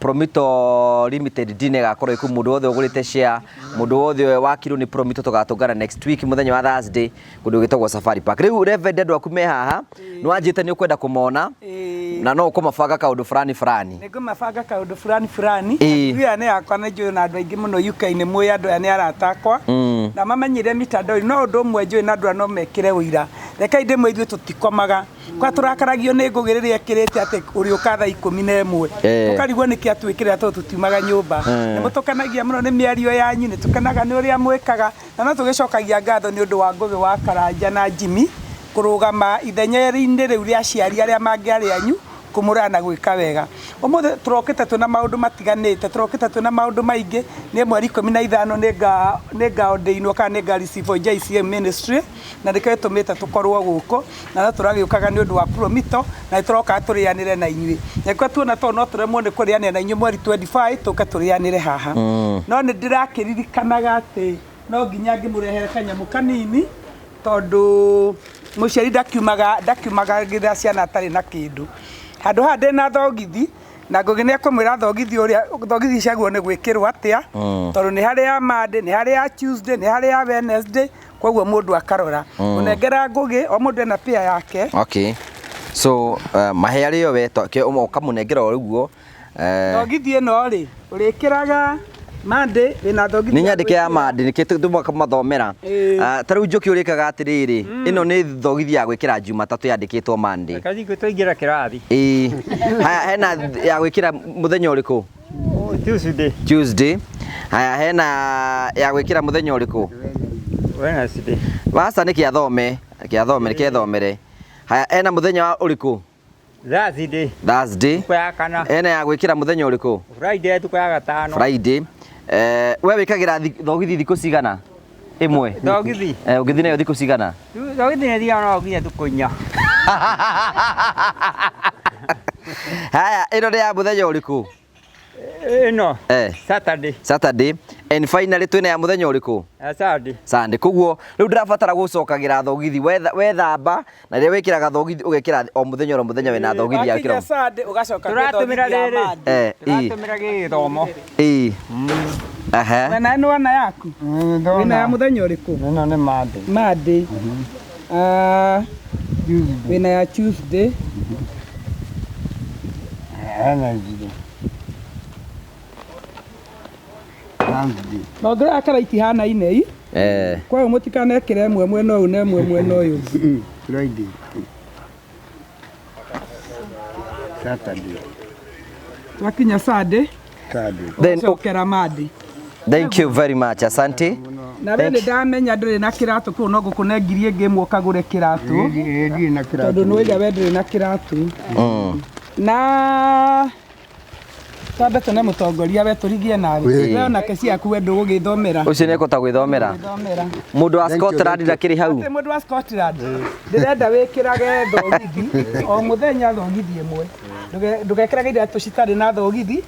Promito Limited dinner ĩgakorwo ĩkuo, mũndũ wothe ũgũrĩte share, mũndũ wothe wakirwo nĩ Promito tũgatũngana next week mũthenya wa Thursday kũndũ gwĩtagwo Safari Park. Rĩu Reverend andũ aku me haha, nĩ wanjĩte nĩ ũkwenda kũmona na no ũkũmabanga kaũndũ fulani fulani. Nĩ ngũmabanga kaũndũ fulani fulani. Aya nĩ akwa na njũĩ na andũ aingĩ mũno UK nĩ mũĩ andũ aya nĩ arata akwa. Na mamenyire mitandao-inĩ, no ũndũ ũmwe njũĩ na andũ aya no mekĩre ũira. Rekei ndĩmwĩre ithuĩ tũtikomaga. Kwa tũrakaragio nĩ Ngũgĩ rĩrĩa ĩkĩrĩte atĩ ũrĩũka thaa 11. Tũkarigwo nĩkĩ atwĩkĩrĩra tondũ tũtiumaga nyũmba. Nĩ mũtũkenagia mũno nĩ mĩario yanyu, nĩ tũkenaga nĩ ũrĩa mwĩkaga. Na no tũgĩcokagia ngatho nĩ ũndũ wa Ngũgĩ wa Karanja na Jimmy kũrũgama ithenya-inĩ rĩu rĩa aciari arĩa mangĩarĩ anyu kũmũrora na gwĩka wega. Ũmũthĩ tũrokĩte twĩna maũndũ matiganĩte, tũrokĩte twĩna maũndũ maingĩ. Nĩ mweri 15 nĩ ngaordainwo kana nĩ nga receive JCM ministry na nĩkĩo gĩtũmĩte tũkorwo gũkũ na no tũragĩũkaga nĩ ũndũ wa Promito na nĩ tũroka tũrĩanĩre na inyuĩ. Nĩkĩo tuona tondũ no tũremwo nĩ kũrĩanĩra na inyuĩ mweri 25 tũke tũrĩanĩre haha. No nĩ ndĩrakĩririkanaga atĩ no nginya ngĩmũrehere kanyamũ kanini tondũ mũciari ndakiumaga gĩtha ciana atarĩ na kĩndũ. Handũ haha ndĩna thogithi na Ngũgĩ nĩ ekũmwĩra thogithi ũrĩa thogithi ciagwo nĩ gwĩkĩrwo atĩa tondũ nĩ harĩ ya Monday, nĩ harĩ ya Tuesday, nĩ harĩ ya Wednesday, koguo mũndũ akarora. Ũnengera Ngũgĩ o mũndũ ena pĩa yake. Okay. So mahe arĩo we ũkamũnengera o ũguo. Thogithi ĩno rĩ ũrĩkĩraga Monday wĩna thogithi. Nĩ nyandĩke ya Monday nĩkĩo tũkamathomera. Ta rĩu Njũkĩ ũrĩkaga atĩrĩrĩ, ĩno nĩ thogithi ya gwĩkĩra Jumatatũ yandĩkĩtwo Monday. Kathi tũingĩra kĩrathi. Haya, hena ya gwĩkĩra mũthenya ũrĩkũ? Tuesday. Tuesday. Haya, hena ya gwĩkĩra mũthenya ũrĩkũ? Wednesday. Waca nĩkĩ athome? Reke athome, reke thomere. Haya, ena muthenya wa uriku? Thursday. Thursday. Tukũ ya kana. Ena ya gwikira muthenya uriku? Friday tukũ ya gatano. Friday. We wikagira thogithi thikũ cigana? Ĩmwe. Thogithi. Ũngĩthiĩ nayo thikũ cigana? Thogithi nĩ thiaga no nginya thikũ inya. Haya, ĩno nĩ ya mũthenya ũrĩkũ? Ĩno. Saturday. Saturday. And finally twĩna ya mũthenya ũrĩkũ? Sunday. Sunday. Koguo rĩu ndĩrabatara gũcokagĩra thogithi wethamba na rĩrĩa wĩkĩraga thogithi ũgekĩra o mũthenya o mũthenya wĩna thogithi ya kĩro. Sunday ũgacoka Tũratũmĩra rĩrĩ. Tũratũmĩra gĩgĩthomo. Aha. Na nĩ wana yaku? Wĩna ya mũthenya ũrĩkũ? Ĩno nĩ Monday. Monday. Wĩna ya Tuesday. Wednesday. Thursday. Maũndũ aya kara itihanaine i. Kwa hiyo mũtikanekĩre ĩmwe mwena ũyũ na ĩmwe mwena ũyũ. Friday. Saturday. Twakinya Sunday. Then ũcokera Monday. Thank you very much. Asante. Na we nĩ ndamenya ndũrĩ na kĩratũ kũu no ngũkũne ngiri ĩngĩ ĩmwe ũkagũre kĩratũ. Ndirĩ na kĩratũ. Tondũ nĩwaiga we ndũrĩ na kĩratũ. Na twambe tune mũtongoria we tũrigie nawe. We onake ciaku we ndũgũgĩthomera. Ũcio nĩ ekũhota gwĩthomera. Mũndũ wa Scotland ndakĩrĩ hau. Atĩ mũndũ wa Scotland ndĩrenda wĩkĩrage thogithi o mũthenya thogithi ĩmwe. Ndũgekĩrage iratũ citarĩ na thogithi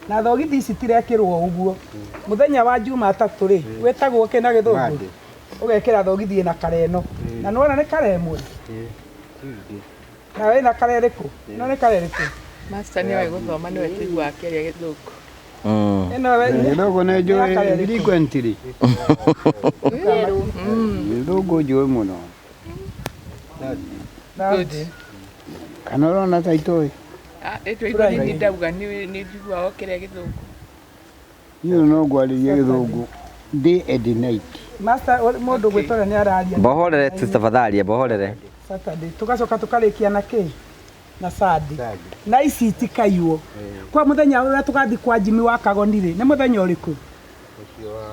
na thogithi ici itirekĩrwo ũguo. Mũthenya wa Jumatatũ rĩ wĩtagwo kĩ na gĩthũngũ? Ũgekĩra thogithi ĩna kare ĩno. Na nĩwona nĩ kare ĩmwe. Na wĩna kare ĩrĩkũ? Ĩno nĩ kare ĩrĩkũ? Master nĩoĩ gũthoma nĩwe tũiguaga akĩaria gĩthũngũ. Gĩthũngũ nĩ njũĩ frequently. Gĩthũngũ njũĩ mũno. Kana ũrona ta itoĩ? Nĩ nĩ ndauga nĩ njiguaga ũkĩaria gĩthũngũ. Niĩ no ngwarĩrie gĩthũngũ day and night. Master mũndũ gwĩtore nĩ araria. Bohorere tu tafadhali, bohorere. Saturday tugacoka tukarĩkia na kĩ? Na Sunday. Na ici itikaiywo. Kwa mũthenya ũrĩa tũgathiĩ kwa Jimmy wa Kagoni rĩ, nĩ mũthenya ũrĩkũ?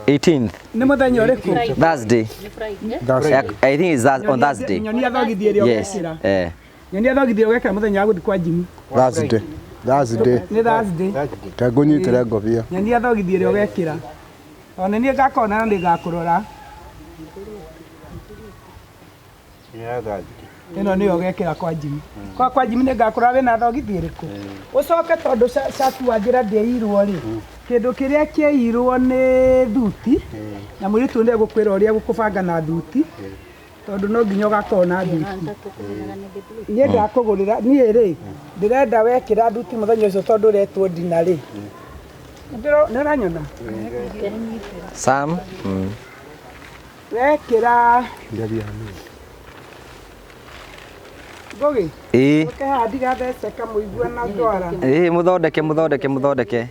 18th. Nĩ mũthenya ũrĩkũ? Thursday. I think it's on Thursday. Nyonia thogithi ĩrĩa ũgekĩra. Nyonia thogithi ĩrĩa ũgekĩra mũthenya wa gũthiĩ kwa Jimmy. Thursday. Thursday. Nĩ Thursday. Reke ngũnyitĩre ngobia. Nyonia thogithi ĩrĩa ũgekĩra. Ona niĩ ngakona na nĩngakũrora. Ĩno nĩyo ũgekĩra kwa Jimmy. Kwa Jimmy nĩngakũrora wĩna thogithi ĩrĩkũ. Ũcoke tondũ cati wanjĩra ndĩirwo rĩ, kĩndũ kĩrĩa kĩirwo nĩ thuti, na mũirĩtu nĩ egũkwĩra ũrĩa gũkũbanga na thuti, tondũ no nginya ũgakorwo na thuti. Niĩ ndakũgũrĩra, niĩ rĩ, ndĩrenda wekĩra thuti mũthenya ũcio tondũ ũretwo ndina rĩ. Nĩ ũranyona? Sam. Wekĩra Ngugi. Ũke haha ndigatheceka mũigua na ndwara. Mũthondeke mũthondeke mũthondeke.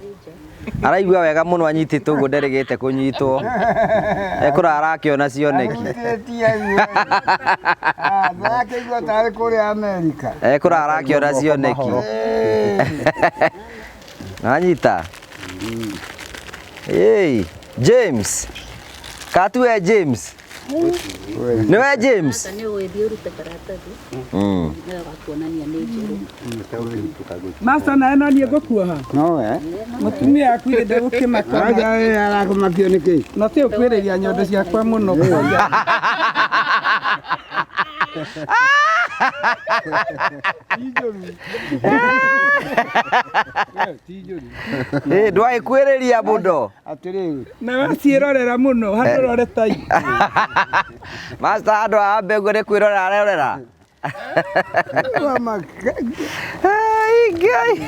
Araigua wega mũno anyitĩtwo ũguo nderĩgĩte kũnyitwo. Ekũrara akĩona cioneki. Ndakĩigua tarĩ kũrĩa Amerika. Ekũrara akĩona cioneki. Nanyita. James. Katue James. Nĩwe James? Nĩ ũgĩthiĩ ũrute karatathi. Nĩwe wa kuonania nĩ njerũ. Master nawe no niĩ ngũkuoha? Nowe. Mũtumia akuire ndegũkĩmaka. Aja arakũmakio nĩkĩ? No ti ũkwĩrĩria nyondo ciakwa mũno. Ndwagĩkwĩrĩria mũno. Atĩrĩrĩ. Na waciĩrorera mũno, handũ ũrore tai. Master handũ ambe ũguo nĩ kwĩrorera arerorera. Ngai.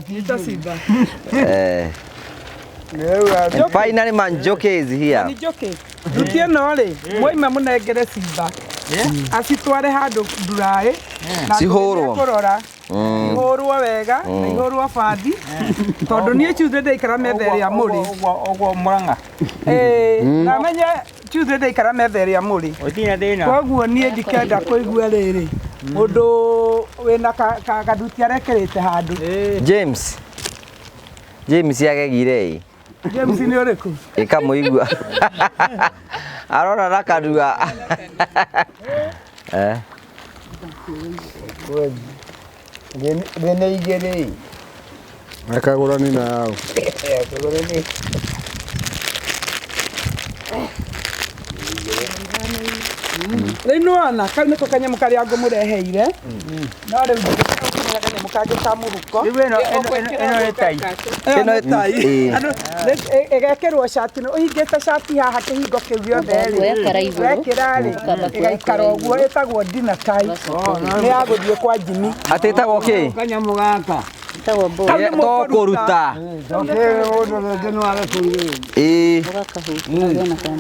Nyita simba. And finally Manjoke is here. Njoke. Thuti ĩno rĩ, mwaima mũnengere simba. Acitware handũ nduraĩ. Cihũrwo. Kũrora. Ihũrwo wega na ihũrwo bathi. Tondũ niĩ Tuesday ndaikara metha ĩrĩa mũrĩ. Ũguo Mũrang'a. Na menye Tuesday ndaikara metha ĩrĩa mũrĩ. Gũtirĩ na thĩna. Koguo niĩ ndikenda kũigua rĩrĩ. Mũndũ wĩna kathuti arekĩrĩte handũ. James. James yagegire ĩ. James nĩ ũrĩkũ? Ĩkamũigua. Arora na kanua. Eh. Thĩna igĩrĩ. Akagũrani na yao. Akagũrani. Rĩu nĩwona kau nĩko kanyamũ karĩa ngũmũreheire. No rĩu ndĩkũmũrehe kanyamũ kangĩ ka mũhuko. Rĩu ĩno ĩno nĩ tai. Ĩno nĩ tai. Ĩgekĩrwo cati ũhingĩte cati haha kĩhingo kĩu gĩothe rĩ. Wekĩra rĩ ĩgaikara ũguo ĩtagwo dinner tie. Nĩ ya gũthiĩ kwa Jimmy. Atĩ ĩtagwo kĩ? Kanyamũ gaka. To kũruta. Ĩĩ.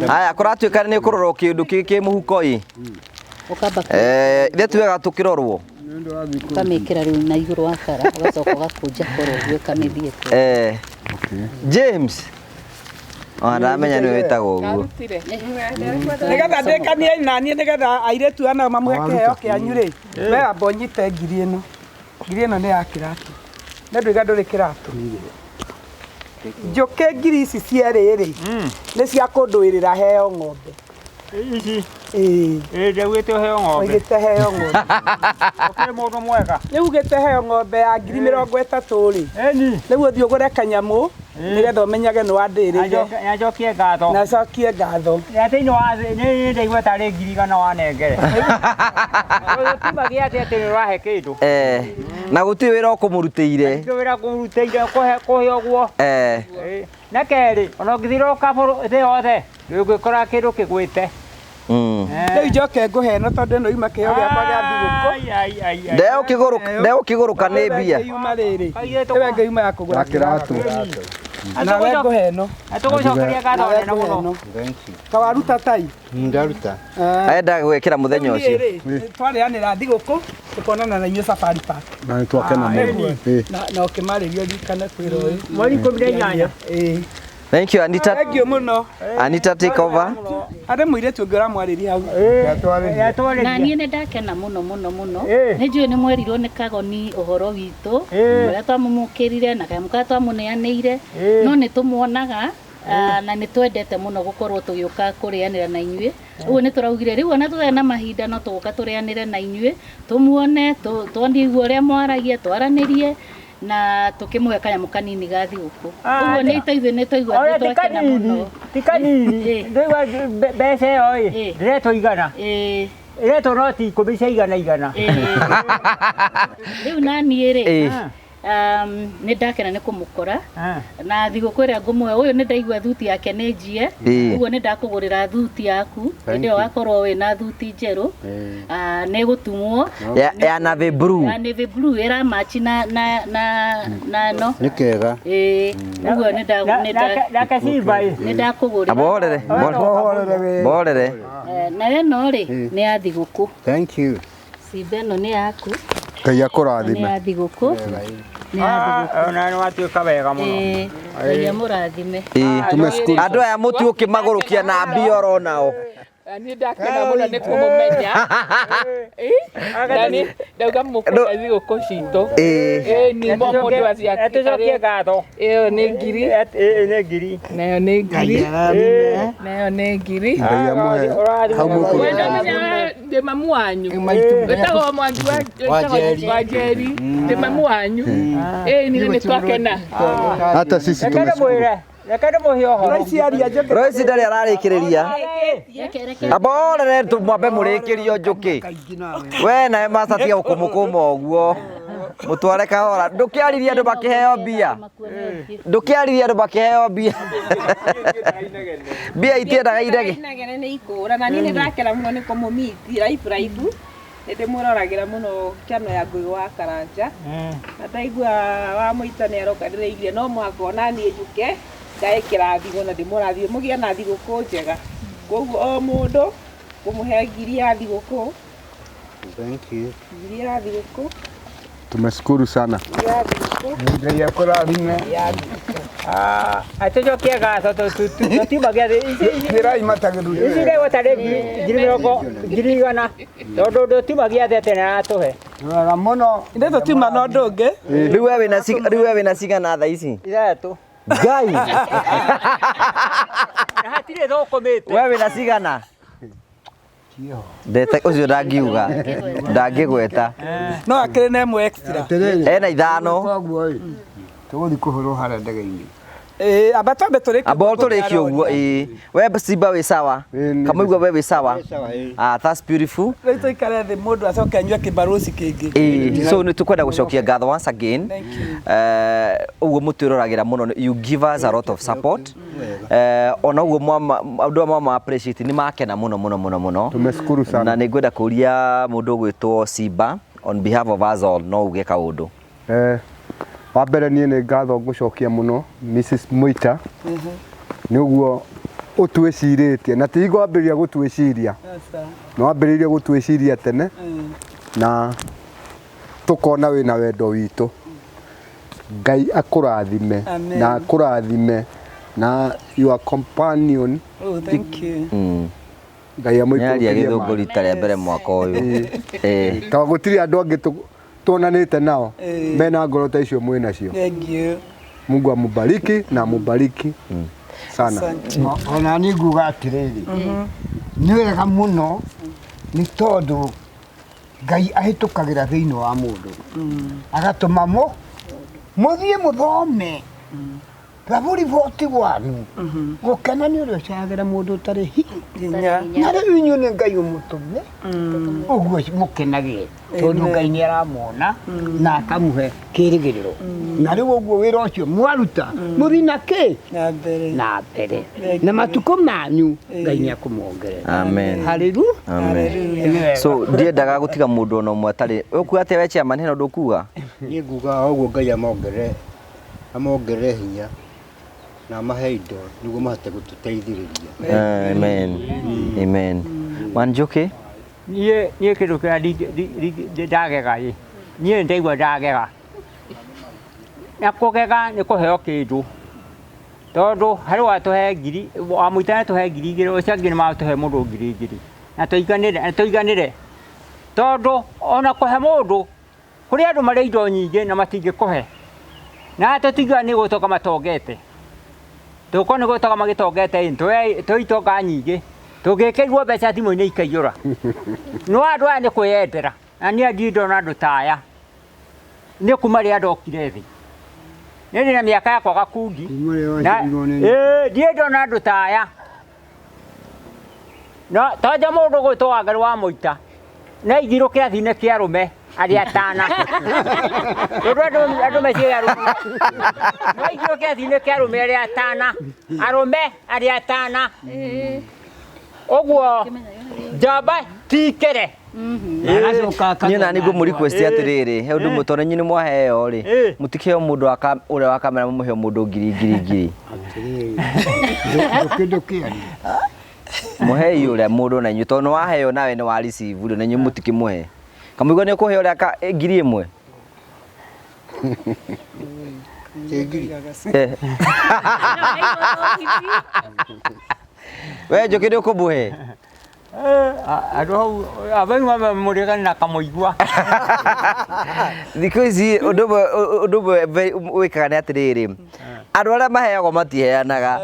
Aya kũratuĩka nĩ kũrorwo kĩndũ kĩ mũhuko ĩ. Ithe ti wega tũkĩrorwo. Ũkamĩkĩra rĩu na igũrũ wa kara ũgacoka ũgakũnja koro ũguo ĩkamĩthiĩ. James. Ona ndamenya nĩ wĩtagwo ũguo. Nĩgetha ndĩkanie naniĩ nĩgetha airĩtu aya nao mamũhe kĩheo kĩanyu rĩ. We amba ũnyite ngiri ĩno. Ngiri ĩno nĩ ya kĩratũ. Nĩ nduiga ndũrĩ kĩratũ. Njũkĩ ngiri ici cierĩ rĩ nĩ cia kũndũĩrĩra heo ng'ombe. Ici. Ĩĩ. Ĩĩ ndaugĩte heo ng'ombe. Oigĩte heo ng'ombe. Ũkĩrĩ mũndũ mwega. Rĩu ugĩte heo ng'ombe ya ngiri 30 rĩ. Ĩni. Rĩu ũthiĩ ũgũre kanyamũ nĩgetha ũmenyage nĩ wandĩrĩire. Na njokie ngatho. Na cokie ngatho. Na thĩinĩ wa thĩ nĩ ndaigua tarĩ ngiri 100 wanengere. Tuma gĩathĩ atĩ nĩ ũrahe kĩndũ. Na gũtirĩ wĩra ũkũmũrutĩire. Gũtirĩ wĩra ngũmũrutĩire kũhe ũguo. Na kerĩ ona ũngĩthiũrũrũka thĩ yothe ndũngĩkora kĩndũ kĩgwĩte. Rĩu njoke ngũhe ĩno tondũ ĩno yuma kĩheo gĩakwa gĩa thigũkũ. Ndegũkĩgũrũka nĩ mbia. Yuma rĩrĩ. Ĩyo ĩngĩ yuma ya kũgũra kĩratũ. Nawe ngũhe ĩno. Tũgũcokeria ngatho nene mũno. Kawaruta tai. Ndaruta. Enda gwĩkĩra mũthenya ũcio. Twarĩanĩra thigũkũ tũkonana na inyuĩ Safari Park. Na nĩ twakena mũno. Na ũkĩmarĩria ũririkane kwĩra ũyũ. Mweri 18. Ĩĩ. Thank you Anita. Thank you mũno. Anita take over. Harĩ mũirĩtu ũngĩ ũramwarĩria hau. Na niĩ nĩ ndakena mũno mũno mũno. Nĩ njũĩ nĩ mwerirwo nĩ Kagoni ũhoro witũ ũrĩa twamũmũkĩrire na kanyamũ karĩa twamũneanĩire no nĩ tũmuonaga na nĩ twendete mũno gũkorwo tũgĩũka kũrĩanĩra na inyuĩ. Ũguo nĩ tũraugire rĩu ona tũtarĩ na mahinda no tũgũka tũrĩanĩre na inyuĩ tũmuone tuone ũrĩa mwaragia twaranĩrie na tukimũhe kanyamũ kanini ga thigũkũ. Ũguo nĩ itaithuĩ nĩ twaigua nĩ twakena mũno. Ti kanini ndũigua mbeca ĩyo ĩ ndĩretwo 100. Ĩretwo noti 10 cia 100. Rĩu naniĩ rĩ nĩ ndakena nĩ kũmũkora na thigũkũ ĩrĩa ngũmũhe ũyũ nĩ ndaigua thuti yake nĩ njie ũguo nĩ ndakũgũrĩra thuti yaku hĩndĩ ĩyo wakorwo wĩna thuti njerũ nĩ gũtumwo ya navy blue. Ya navy blue ĩra match na na na na no nĩ kega. Ĩĩ ũguo nĩ nĩ ndakũgũrĩra. Borere borere. Na ĩno rĩ nĩ ya thigũkũ. Thank you. Cimba ĩno nĩ yaku. Ngai akũrathime. Nĩ ya thigũkũ. Ona nĩ watuĩka wega mũno. Ngai amũrathime. Andũ aya mũtu ũkĩmagũrũkia na mbia oro nao. Niĩ ndakena mũno nĩ kũmũmenya. Na niĩ ndauga mũkũhe thigũkũ citũ. Ĩĩ nĩ mũndũ Tũcokie ngatho. Ĩyo nĩ ngiri. Ĩĩ nĩ ngiri. Nayo nĩ ngiri. Nayo nĩ ngiri. Ngai amũhe hau mũkũrũ. Ndĩ mamu wanyu. Wĩtagwo Mwangi wa Njeri. Ndĩ mamu wanyu. Ĩĩ nĩ twakena. Hata sisi tumeshukuru. Reke ndĩmũhe ũhoro. Royce ndarĩ ararĩkĩrĩria. Aborere mwambe mũrĩkĩrio njũkĩ. We nawe master tiga gũkũmũkũma ũguo. Mũtware kahora. Ndũkĩaririe andũ makĩheo mbia. Ndũkĩaririe andũ makĩheo mbia. Mbia itiendaga inegene. Inegene nĩ ikũra na niĩ nĩ ndakena mũno nĩ kũmũmiti raibu raibu. Nĩ ndĩmũroragĩra mũno kĩano ya Ngũgĩ wa Karanja. Na ndaigua wa mũita nĩ aroka ndĩraigire no mũhaka ona niĩ njũke ngae kĩrathimo na ndĩmũrathime mũgĩe na thigũkũ njega. Koguo o mũndũ kũmũhe ngiri ya thigũkũ. Thank you. Ngiri ya thigũkũ. Tumeshukuru sana. Ya thigũkũ. Ngai akũrathime. Ya thigũkũ. Tũcokie ngatho tũtiuma gĩathĩ. Ĩrai matagĩrĩire. Ici ndegwa tarĩ 100,000 tondũ ndũtiuma gĩathĩ atĩ nĩ aratũhe. Wega mũno. Ithe tũtiuma na ũndũ ũngĩ. Rĩu we wĩna cigana thaa ici? 3. Ngai. Na hatirĩ thũkũmĩte. We wĩna cigana? Ndete ũcio ndangiuga. Ndangĩgweta. No akĩrĩ na ĩmwe extra. Ena ithano. Koguo ĩ tũgũthiĩ kũhũrwo harĩa ndege-inĩ. Ĩĩ, amba twambe tũrĩkie. Amba tũrĩkie ũguo ĩĩ. We Simba wĩ sawa? Kamũigua we wĩ sawa? Ah, that's beautiful. Rĩu tũikare thĩ mũndũ acoke anyue kĩbarũci kĩngĩ. Ĩĩ, so nĩ tũkwenda gũcokia ngatho once again. Ũguo mũtwĩroragĩra mũno, you give us a lot of support. Ona ũguo andũ amwe ma appreciate nĩ makena mũno mũno mũno mũno. Tumeshukuru sana. Na nĩ ngwenda kũria mũndũ ũgwĩtwo Simba on behalf of us all no uge kaũndũ. Wa mbere niĩ nĩ ngatho ngũcokia mũno Mrs Mwita nĩ ũguo ũtwĩcirĩtie na ti kwambĩrĩria gũtwĩciria, nĩ wambĩrĩirie gũtwĩciria tene na tũkona wĩna wendo witũ. Ngai akũrathime na akũrathime na your companion. Oh, thank you. Ngai amũikũrũkĩrie gĩthũngũ rita rĩa mbere mwaka ũyũ. Tondũ gũtirĩ andũ angĩ tuonanĩte nao mena ngoro ta icio mwĩ nacio. Thank you. Mungu amubariki na amubariki sana. Ona niĩ nguga atĩrĩrĩ, nĩ wega mũno nĩ tondũ Ngai ahĩtũkagĩra thĩinĩ wa mũndũ agatũma mũthiĩ mũthome Thaburi 41 gũkena nĩ ũrĩa ũcayagĩra mũndũ ũtarĩ hinya, na rĩu inyuĩ nĩ Ngai ũmũtũme ũguo mũkenagĩre tondũ Ngai nĩ aramwona na akamũhe kĩĩrĩgĩrĩro, na rĩu ũguo wĩra ũcio mwaruta mũthiĩ na kĩ na mbere na matukũ manyu Ngai nĩ akũmuongerera. Amen. Hallelujah. Amen. So ndiendaga gũtiga mũndũ ona ũmwe atarĩ ũkuga atĩa we chairman, hena ũndũ ũkuga? Niĩ nguga ũguo Ngai amongerere hinya na amahe indo nĩguo mahote gũtũteithĩrĩria. Amen. Amen. Wanjoke? Niĩ kĩndũ kĩrĩa ndagega ĩ, niĩ ndaigua ndagega. Na kũgega nĩ kũheo kĩndũ, tondũ harĩ watũhe ngiri, wamũita nĩ tũhe ngiri igĩrĩ, ũcio angĩ nĩ matũhe mũndũ ngiri igĩrĩ, na tũiganĩre, tondũ ona kũhe mũndũ kũrĩ andũ marĩ indo nyingĩ na matingĩkũhe, na tũtingiuga nĩ gũtonga matongete, tũkorwo nĩ gũtonga magĩtongete ĩ, twĩ itonga nyingĩ, tũngĩkĩrwo mbeca thimũ-inĩ ikaiyũra. No andũ aya nĩ kwĩyendera, na niĩ ndirĩ ndona andũ ta aya, nĩ kuma rĩrĩa ndokire thĩ. Niĩ ndĩna mĩaka yakwa gakundi, ndirĩ ndona andũ ta aya. No tonja mũndũ ũgwĩtwo Wangarĩ wa Mũita na aigirwo kĩrathi-inĩ kĩa arũme arĩa atana, tondũ andũ meciria arũme, no aigirwo kĩrathi-inĩ kĩa arũme arĩa atana, arũme arĩa atana. Ũguo njamba tikere. Niĩ na nĩ ngũmũ request atĩrĩrĩ, he ũndũ ũmwe tondũ inyuĩ nĩ mwaheo rĩ, mũtikĩheo mũndũ ũrĩa wa kamera mũmũhe mũndũ ngiri ngiri ngiri. Mũhei ũrĩa mũndũ na inyuĩ tondũ nĩ waheo nawe nĩ wa receive rĩ, na inyuĩ mũtikĩmũhe. Kamũigua nĩ ũkũheo ũrĩa ngiri ĩmwe? We Njũkĩ nĩ ũkũmũhe? Andũ hau abaimwe mũrĩgani na kamũigua. Thikũ ici ũndũ ũmwe wĩkaga nĩ atĩrĩrĩ, andũ arĩa maheagwo matiheanaga.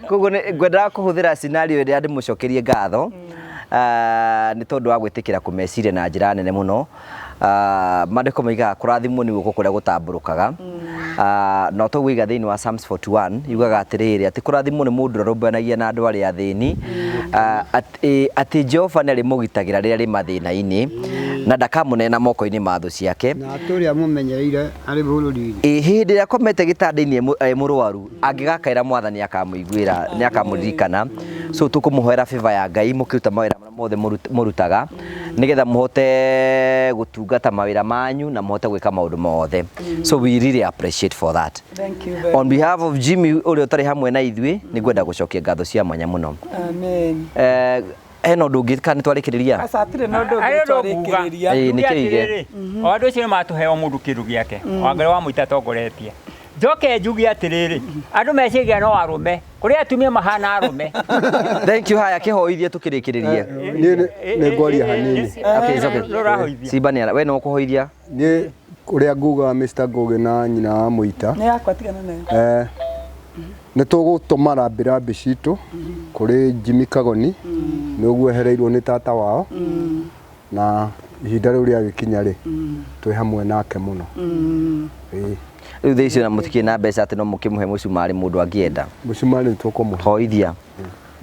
Koguo ngwendaga kũhũthĩra scenario ĩrĩa ndĩmũcokerie ngatho nĩ tondũ wa gwĩtĩkĩra kũmeciria na njĩra nene mũno. Maandĩko moigaga kũrathimwo nĩ guoko kũrĩa gũtambũrũkaga. No tũgũiga thĩinĩ wa Psalms 41 yugaga atĩrĩrĩ, atĩ kũrathimwo nĩ mũndũ ũrĩa ũrũmbũyanagia na andũ arĩa athĩni, atĩ Jehova nĩ arĩmũgitagĩra rĩrĩa arĩ mathĩna-inĩ na ndakamũneana moko-inĩ ma thũ ciake. Na atũrĩa mũmenyereire arĩ bũrũri-inĩ. Hĩndĩ ĩrĩa akomete gĩtanda-inĩ arĩ mũrwaru, angĩgakaĩra Mwathani akamũiguĩra, nĩ akamũririkana. So tũkũmũhoera favor ya Ngai mũkĩruta mawĩra marĩa mothe mũrutaga, nĩgetha mũhote gũtungata mawĩra manyu na mũhote gwĩka maũndũ mothe. So we really appreciate for that. Thank you very On behalf of Jimmy ũrĩa ũtarĩ hamwe na ithuĩ, nĩ ngwenda gũcokia ngatho cia mwanya mũno. Amen. Hena ũndũ ũngĩ kana nĩ twarĩkĩrĩria? Aca, hatirĩ na ũndũ ũngĩ twarĩkĩrĩria. Ĩĩ, nĩ kĩige. O andũ acio nĩ matũheo mũndũ kĩndũ gĩake. Wangarĩ wa Mũita atongoretie. Njoke njuge atĩrĩrĩ, andũ meciria no arũme, kũrĩ atumia mahana arũme. Thank you. Haya, kĩhoithie tũkĩrĩkĩrĩrie. Niĩ nĩ ngwaria hanini. Okay, it's okay. Simba nĩ we no ũkũhoithia? Niĩ Ũrĩa nguga Mr. Ngũgĩ na nyina wa Mũita. Nĩ yakwa tigana nayo. Eh, nĩ tũgũtũma rambirambi citũ kũrĩ Jimmy Kagoni nĩ ũguo ehereirwo nĩ tata wao na ihinda rĩu rĩagĩkinya rĩ twĩ hamwe nake mũno. Ĩĩ. Rĩu thaa icio na mũtikĩrĩ na mbeca atĩ no mũkĩmũhe mũcumarĩ mũndũ angĩenda. Mũcumarĩ nĩ tũkũmũhe. Hoithia.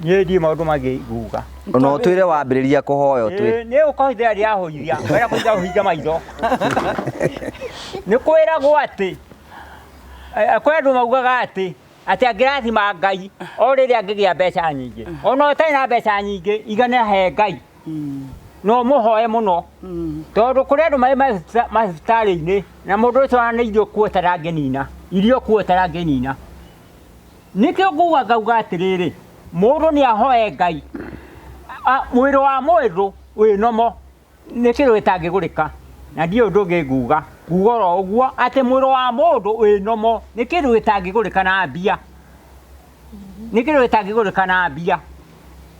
Niĩ ndiĩ maũndũ mangĩ nguga. No ũtwĩre wambĩrĩria kũhoya ũtwĩre. Ĩĩ, nĩ ũkũhithĩra ndĩrahũithia wera kũhinga ũhinga maitho nĩ kwĩragwo atĩ eh, kwĩ andũ maugaga atĩ atĩ angĩrathima Ngai o rĩrĩa angĩgĩa mbeca nyingĩ ona ũtarĩ na mbeca nyingĩ igana he Ngai na ũmũhoe mũno tondũ kũrĩ andũ marĩ mathibitarĩ-inĩ na mũndũ ũcio ona nĩ irio kuota ndangĩnina irio kuota ndangĩnina Nĩkĩo nguga ngauga atĩrĩrĩ, mũndũ nĩ ahoe Ngai, mwĩrĩ wa mũndũ wĩ nomo nĩ kĩndũ gĩtangĩgũrĩka, na ndiũĩ ũndũ ũngĩ nguga, nguga oro ũguo atĩ mwĩrĩ wa mũndũ wĩ nomo nĩ kĩndũ gĩtangĩgũrĩka na mbia, nĩ kĩndũ gĩtangĩgũrĩka na mbia.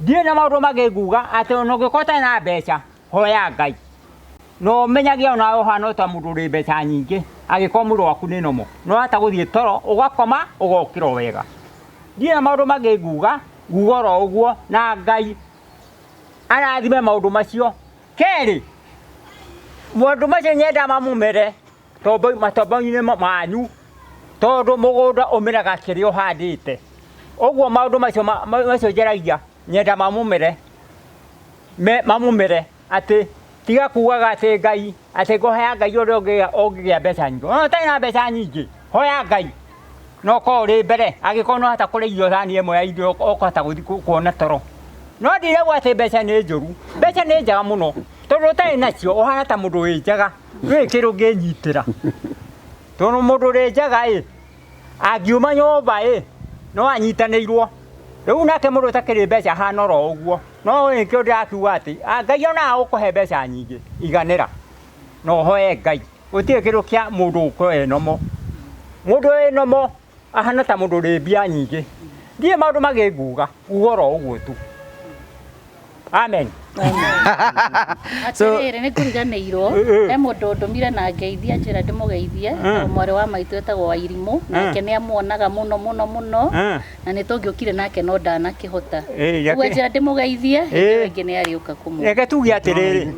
Ndirĩ na maũndũ mangĩ nguga atĩ ona ũngĩkorwo ũtarĩ na mbeca, hoya Ngai. Na ũmenyage onawe ũhana o ta mũndũ ũrĩ mbeca nyingĩ, angĩkorwo mwĩrĩ waku nĩ normal, nĩ wahota gũthiĩ toro, ũgakoma, ũgokĩra o wega. Ndirĩ na maũndũ mangĩ nguga, nguga oro ũguo, na Ngai arathime maũndũ macio. Kerĩ, maũndũ macio nyenda mamũmere matombo-inĩ manyu, tondũ mũgũnda ũmeraga kĩrĩa ũhandĩte. Ũguo maũndũ macio njaragia, nyenda mamũmere, mamũmere. Atĩ tiga kugaga atĩ Ngai, atĩ ngũhoya Ngai ũrĩa ũngĩgĩa mbeca nyingĩ. Ona ũtarĩ na mbeca nyingĩ, hoya Ngai na ũkorwo ũrĩ mbere, angĩkorwo nĩ wahota kũrĩa irio thani ĩmwe ya irio ũkahota gũthiĩ kuona toro. No ndirauga atĩ mbeca nĩ njũru, mbeca nĩ njega mũno, tondũ ũtarĩ nacio ũhana ta mũndũ wĩ njaga, ndũrĩ kĩndũ ũngĩnyitĩra. Tondũ mũndũ ũrĩ njaga ĩ, Angiuma nyũmba ĩ, no anyitanĩirwo. Rĩu nake mũndũ ũtakĩrĩ mbeca ahana oro ũguo. No nĩkĩo ndĩrakiuga atĩ, Ngai onaga gũkũhe mbeca nyingĩ, iganĩra na ũhoe Ngai. Gũtirĩ kĩndũ kĩa mũndũ gũkorwo e normal. Mũndũ wĩ normal ahana ta mũndũ ũrĩ mbia nyingĩ. Ndirĩ maũndũ mangĩ nguga, nguga oro ũguo tu. Amen. So- Atĩrĩrĩ, nĩ ngũriganĩirwo he mũndũ ũndũmire na ngeithia njĩra ndĩmũgeithie etagwo mwarĩ wa maitũ etagwo Wairimũ nake nĩ amuonaga mũno mũno mũno na nĩ tũngĩũkire nake no ndanakĩhota Ĩ, ũguo reke- njĩra ndĩmũgeithie hĩndĩ ĩyo Ĩ. ĩngĩ nĩ arĩũka kũmũ Reke tuge atĩrĩrĩ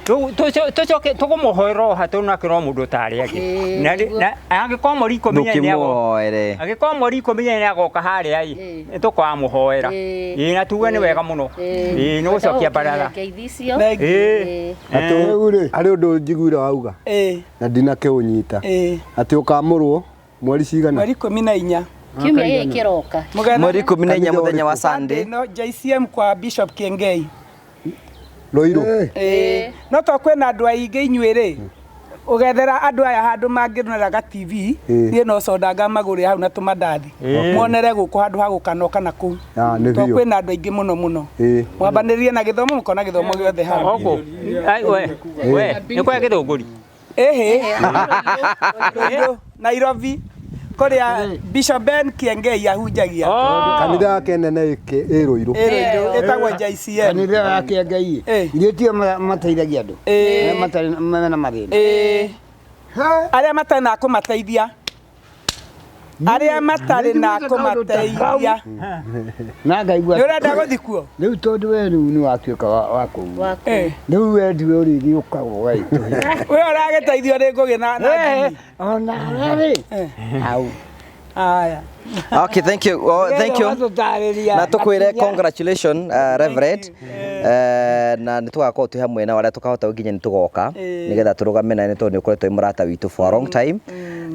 tũcoke tũkũmũhoera o hatũ nake no mũndũ ta arĩa angĩ. Ĩ, Na rĩ- nĩguo. na angĩkorwo mweri 14 nĩ agoka Ndũkĩmũhoere. angĩkorwo mweri 14 nĩ agoka harĩa ĩ Ĩ. nĩ tũkamũhoera Ĩ. ĩ na tuge nĩ wega mũno ĩ nĩ gũcokia baratha Ngeithi icio Thank you. ĩ Atĩ Rĩu rĩ harĩ ũndũ njiguire wauga Ĩ, na ndinakĩũnyita ĩ. atĩ ũkamũrwo mweri cigana Mweri 14. Kiumia gĩkĩ kĩroka. Mũgetha- Mweri 14 Kanitha mũthenya wa ũrĩkũ? Sunday. No JCM kwa Bishop Kiengei. Rũirũ Ĩĩ. No to kwĩna andũ aingĩ inyuĩ rĩ ũgethera andũ aya handũ mangĩroneraga TV Ĩĩ. niĩ no soda ngamagũrĩra hau na tũmandathi muonere gũkũ handũ ha gũkanoka na kũu Ah, nĩ to biũ. kwĩna andũ aingĩ mũno mũno Ĩĩ. mwambanĩrĩrie na gĩthomo mũkona gĩthomo gĩothe hau Oko. Ai we. We, nĩ kwa gĩthũngũri. ĩhĩ Rũirũ, Nairobi kũrĩa Bishop Ben Kiengei ahunjagia Kanitha yake nene ĩ Rũirũ. Ĩ Rũirũ ĩtagwo JCM. Kanitha yake Ngai Ĩ. ithuĩ tio mateithagia andũ Ĩ. Arĩa matarĩ mena mathĩna. Ĩ. Arĩa matarĩ na kũmateithia arĩa matarĩ na kũmateithia Na ngaigua Nĩ ũrenda gũthiĩ kuo? Rĩu tondũ we rĩu nĩ watuĩka wa kũu. Wa kũu. Rĩu we ndiwe ũrĩgĩũkaga ũgagĩtũhe. We ũragĩteithio nĩ Ngũgĩ na Jimmy. Ona rĩ. Hau. Aya. Okay, thank you. Oh, thank you. Na tukwire congratulations Reverend. Na nĩ tũgakorwo twĩ hamwe na arĩa tũkahota gũkinya nĩ tũgoka nĩgetha tũrũgame nawe nĩ tondũ nĩ ũkoretwo wĩ mũrata witũ for a long time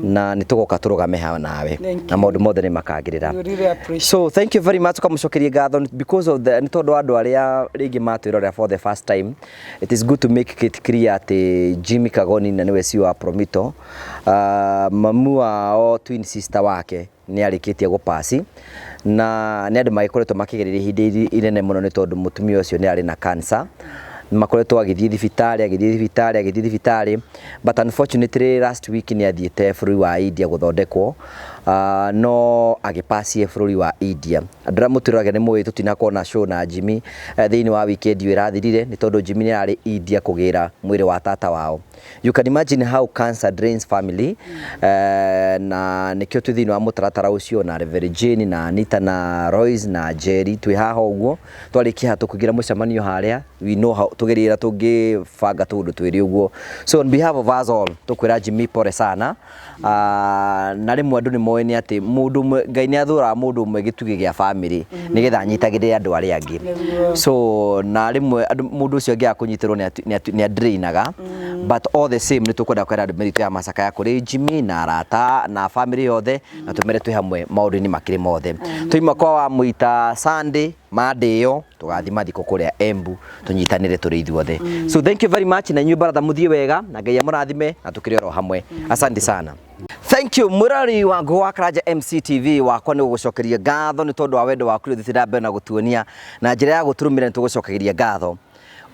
na nĩ tũgoka tũrũgame haha nawe Thank na maũndũ mothe nĩ makagĩrĩra. We really appreciate. So thank you very much tukamũcokeria ngatho because of the nĩ tondũ wa andũ arĩa rĩngĩ matwĩrorera for the first time it is good to make it clear atĩ Jimmy Kagoni na nĩwe CEO wa Promito mamu wao twin sister wake nĩ arĩkĩtie gũpasi na nĩ andũ magĩkoretwo makĩgereria ihinda inene mũno nĩ tondũ mũtumia ũcio nĩ arĩ na cancer makoretwo agĩthiĩ thibitarĩ agĩthiĩ thibitarĩ agĩthiĩ thibitarĩ but unfortunately last week nĩ athiĩte bũrũri wa India gũthondekwo. No agĩpacie bũrũri wa India. Andũ arĩa mũtwĩroraga nĩ mũĩ tũtinakorwo na show na Jimmy thĩinĩ wa weekend ĩyo ĩrathirire nĩ tondũ Jimmy nĩ ararĩ India kũgĩra mwĩrĩ wa tata wao. You can imagine how cancer drains family. Na nĩkĩo twĩ thĩinĩ wa mũtaratara ũcio na Reverend Jane na Anita na Royce na Jerry twĩ haha ũguo twarĩkia haha tũkũingĩra mũcemanio harĩa we know how tũgĩrĩra tũngĩbanga tũũndũ twĩrĩ ũguo. So on behalf of us all tũkwĩra Jimmy pole sana. Na rĩmwe andũ nĩ moĩ nĩ atĩ mũndũ ũmwe Ngai nĩ athũraga mũndũ ũmwe gĩtugĩ gĩa family nĩgetha anyitagĩrĩre andũ arĩa angĩ. So na rĩmwe mũndũ ũcio angĩaga kũnyitĩrwo nĩ adrainaga, but all the same nĩ tũkwenda kwĩra ndũmĩrĩri itũ ya macakaya kũrĩ Jimmy na arata na family yothe na tũmere twĩ hamwe maũndũ-inĩ makĩrĩ mothe. Twaima kwa wa Mũita Sunday Monday ĩyo tũgathiĩ mathiko kũrĩa Embu tũnyitanĩre tũrĩ ithuothe. So thank you very much na inyuĩ baratha mũthiĩ wega na Ngai amũrathime na tũkĩrĩ oro hamwe. Asante sana. Thank you mũrori wa Ngũgũ wa Karanja MCTV wakwa nĩ gũgũcokeria ngatho nĩ tondũ wa wendo waku ũrĩa ũthiĩte na mbere na gũtuonia na njĩra ya gũtũrũmĩrĩra nĩ tũgũcokagĩria ngatho.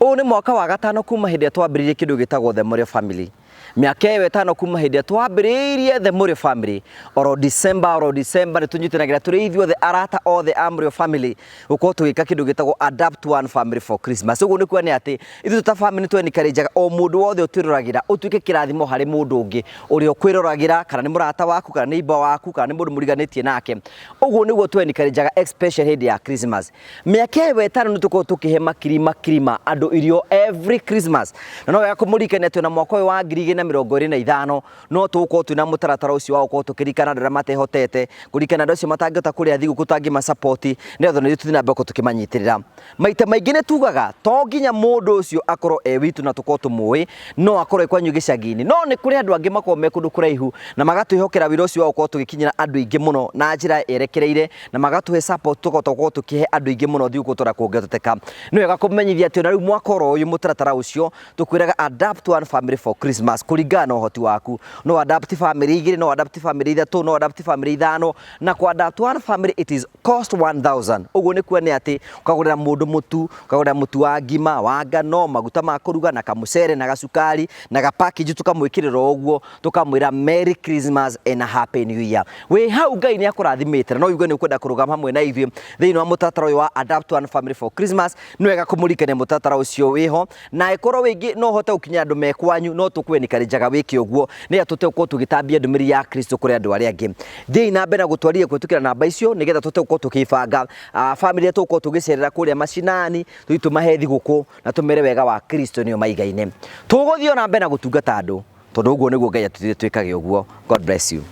Ũyũ nĩ mwaka wa gatano kuma hĩndĩ ĩrĩa twambĩrĩirie kĩndũ gĩtagwo The Mũrĩo Family. Mĩaka ĩyo ĩtano kuma hĩndĩ ĩrĩa twambĩrĩirie The Mũrĩo Family oro December nĩ tũnyitanagĩra tũrĩ ithuothe arata othe a Mũrĩo Family gũkorwo tũgĩka kĩndũ gĩtagwo Adapt One Family for Christmas. Ũguo nĩ kuga nĩ atĩ ithuĩ ta family nĩ twenikarenjaga o mũndũ wothe ũtwĩroragĩra ũtuĩke kĩrathimo harĩ mũndũ ũngĩ ũrĩa ũkwĩroragĩra kana nĩ mũrata waku kana nĩ iba waku kana nĩ mũndũ mũriganĩtie nake. Ũguo nĩguo twenikarenjaga especially hĩndĩ ya Christmas. Mĩaka ĩyo ĩtano nĩ tũkoragwo tũkĩhe makiri makiri ma andũ irio every Christmas. Na no wega kũmũririkania atĩ ona mwaka ũyũ wa 2025 no tũgũkorwo twĩna mũtaratara ũcio wa gũkorwo tũkĩririkana andũ arĩa matehotete, kũririkana andũ acio matangĩhota kũrĩa thigũkũ tangĩmasupport nĩgetha ona ithuĩ tũthiĩ na mbere gũkorwo tũkĩmanyitĩrĩra. Maita maingĩ nĩ tugaga to nginya mũndũ ũcio akorwo e witũ na tũkorwo tũmũĩ, no akorwo e kwanyu gĩcagi-inĩ. No nĩ kũrĩ andũ angĩ makoragwo me kũndũ kũraihu na magatwĩhokera wĩra ũcio wa gũkorwo tũgĩkinyĩra andũ aingĩ mũno na njĩra yerekereire na magatũhe support tũkahota gũkorwo tũkĩhe andũ aingĩ mũno thigũkũ tũrĩa kũngĩhoteteka. Nĩ wega kũmenyithia atĩ ona rĩu mwaka oro ũyũ mũtaratara ũcio tũkwĩraga adapt one family for Christmas kũringana na ũhoti waku. No adapt family igĩrĩ, no adapt family ithatũ, no adapt family ithano, na kũ adapt one family it is cost 1000. Ũguo nĩ kuga nĩ atĩ ũkagũrĩra mũndũ mũtu, ũkagũrĩra mũtu wa ngima, wa ngano, maguta ma kũruga na kamũcere na gacukari na ga package tũkamwĩkĩrĩra o ũguo tũkamwĩra Merry Christmas and a Happy New Year. Wĩ hau Ngai nĩ akũrathimĩte na no uge nĩ ũkwenda kũrũgama hamwe na ithuĩ thĩinĩ wa mũtaratara ũyũ wa Adapt One Family for Christmas. Nĩ wega kũmũririkania mũtaratara ũcio wĩho na ĩkorwo wĩngĩ no ũhote gũkinyĩra andũ me kwanyu no tũkwenikarenjaga wĩke ũguo nĩgetha tũhote gũkorwo tũgĩtambia ndũmĩrĩri ya Kristo kũrĩ andũ arĩa angĩ. Thiĩi na mbere na gũtwarithia kũhĩtũkĩra namba icio nĩgetha tũhote gũkorwo tũkĩbanga family iria tũgũkorwo tũgĩcerera kũrĩa macinani tũthiĩ tũmahe thigũkũ na tũmere wega wa Kristo nĩo maigaine. Tũgũthiĩ ona mbere na gũtungata andũ tondũ ũguo nĩguo Ngai atwĩrire twĩkage ũguo. God bless you.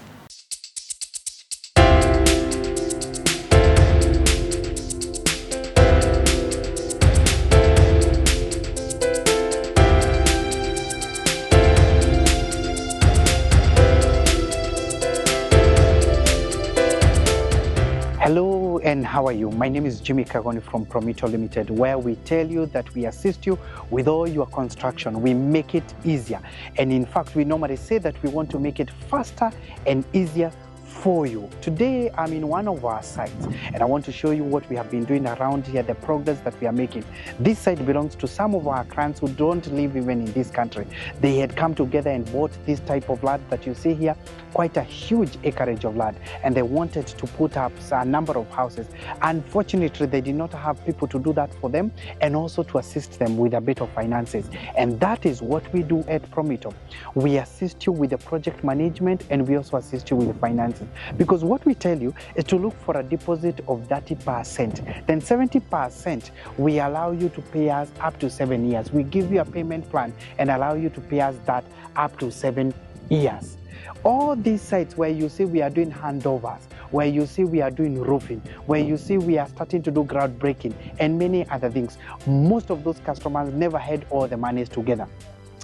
Hello and how are you? My name is Jimmy Kagoni from Promito Limited, where we tell you that we assist you with all your construction. We make it easier. And in fact, we normally say that we want to make it faster and easier for you. Today, I'm in one of our sites and I want to show you what we have been doing around here, the progress that we are making. This site belongs to some of our clients who don't live even in this country. They had come together and bought this type of land that you see here, quite a huge acreage of land, and they wanted to put up a number of houses. Unfortunately, they did not have people to do that for them and also to assist them with a bit of finances. And that is what we do at Promito. We assist you with the project management and we also assist you with the finances. Because what we tell you is to look for a deposit of 30%. Then 70% we allow you to pay us up to 7 years. We give you a payment plan and allow you to pay us that up to 7 years. All these sites where you see we are doing handovers, where you see we are doing roofing, where you see we are starting to do groundbreaking and many other things, most of those customers never had all the monies together.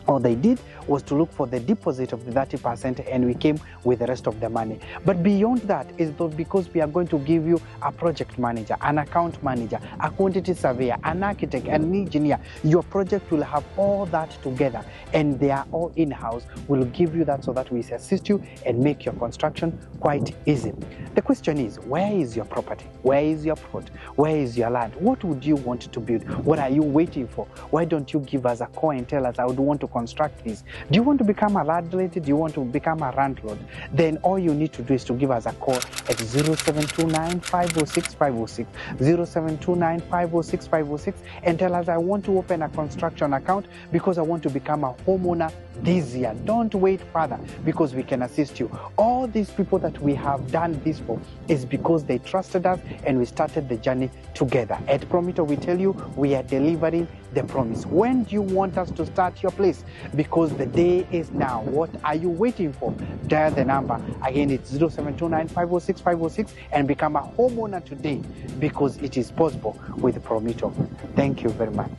All they did was to look for the deposit of the 30% and we came with the rest of the money. But beyond that is though, because we are going to give you a project manager, an account manager, a quantity surveyor, an architect, an engineer. Your project will have all that together and they are all in-house. We'll give you that so that we assist you and make your construction quite easy. The question is, where is your property? Where is your plot? Where is your land? What would you want to build? What are you waiting for? Why don't you give us a call and tell us, I would want to construct this. Do you want to become a landlady? Do you want to become a landlord? Then all you need to do is to give us a call at 0729 506 506, 0729 506 506, and tell us, I want to open a construction account because I want to become a homeowner this year. Don't wait further, because we can assist you. All these people that we have done this for is because they trusted us and we started the journey together. At Promito, we tell you we are delivering the promise. When do you want us to start your place? Because the day is now. What are you waiting for? Dial the number. Again, it's 0729 506 506 and become a homeowner today, because it is possible with Promito. Thank you very much.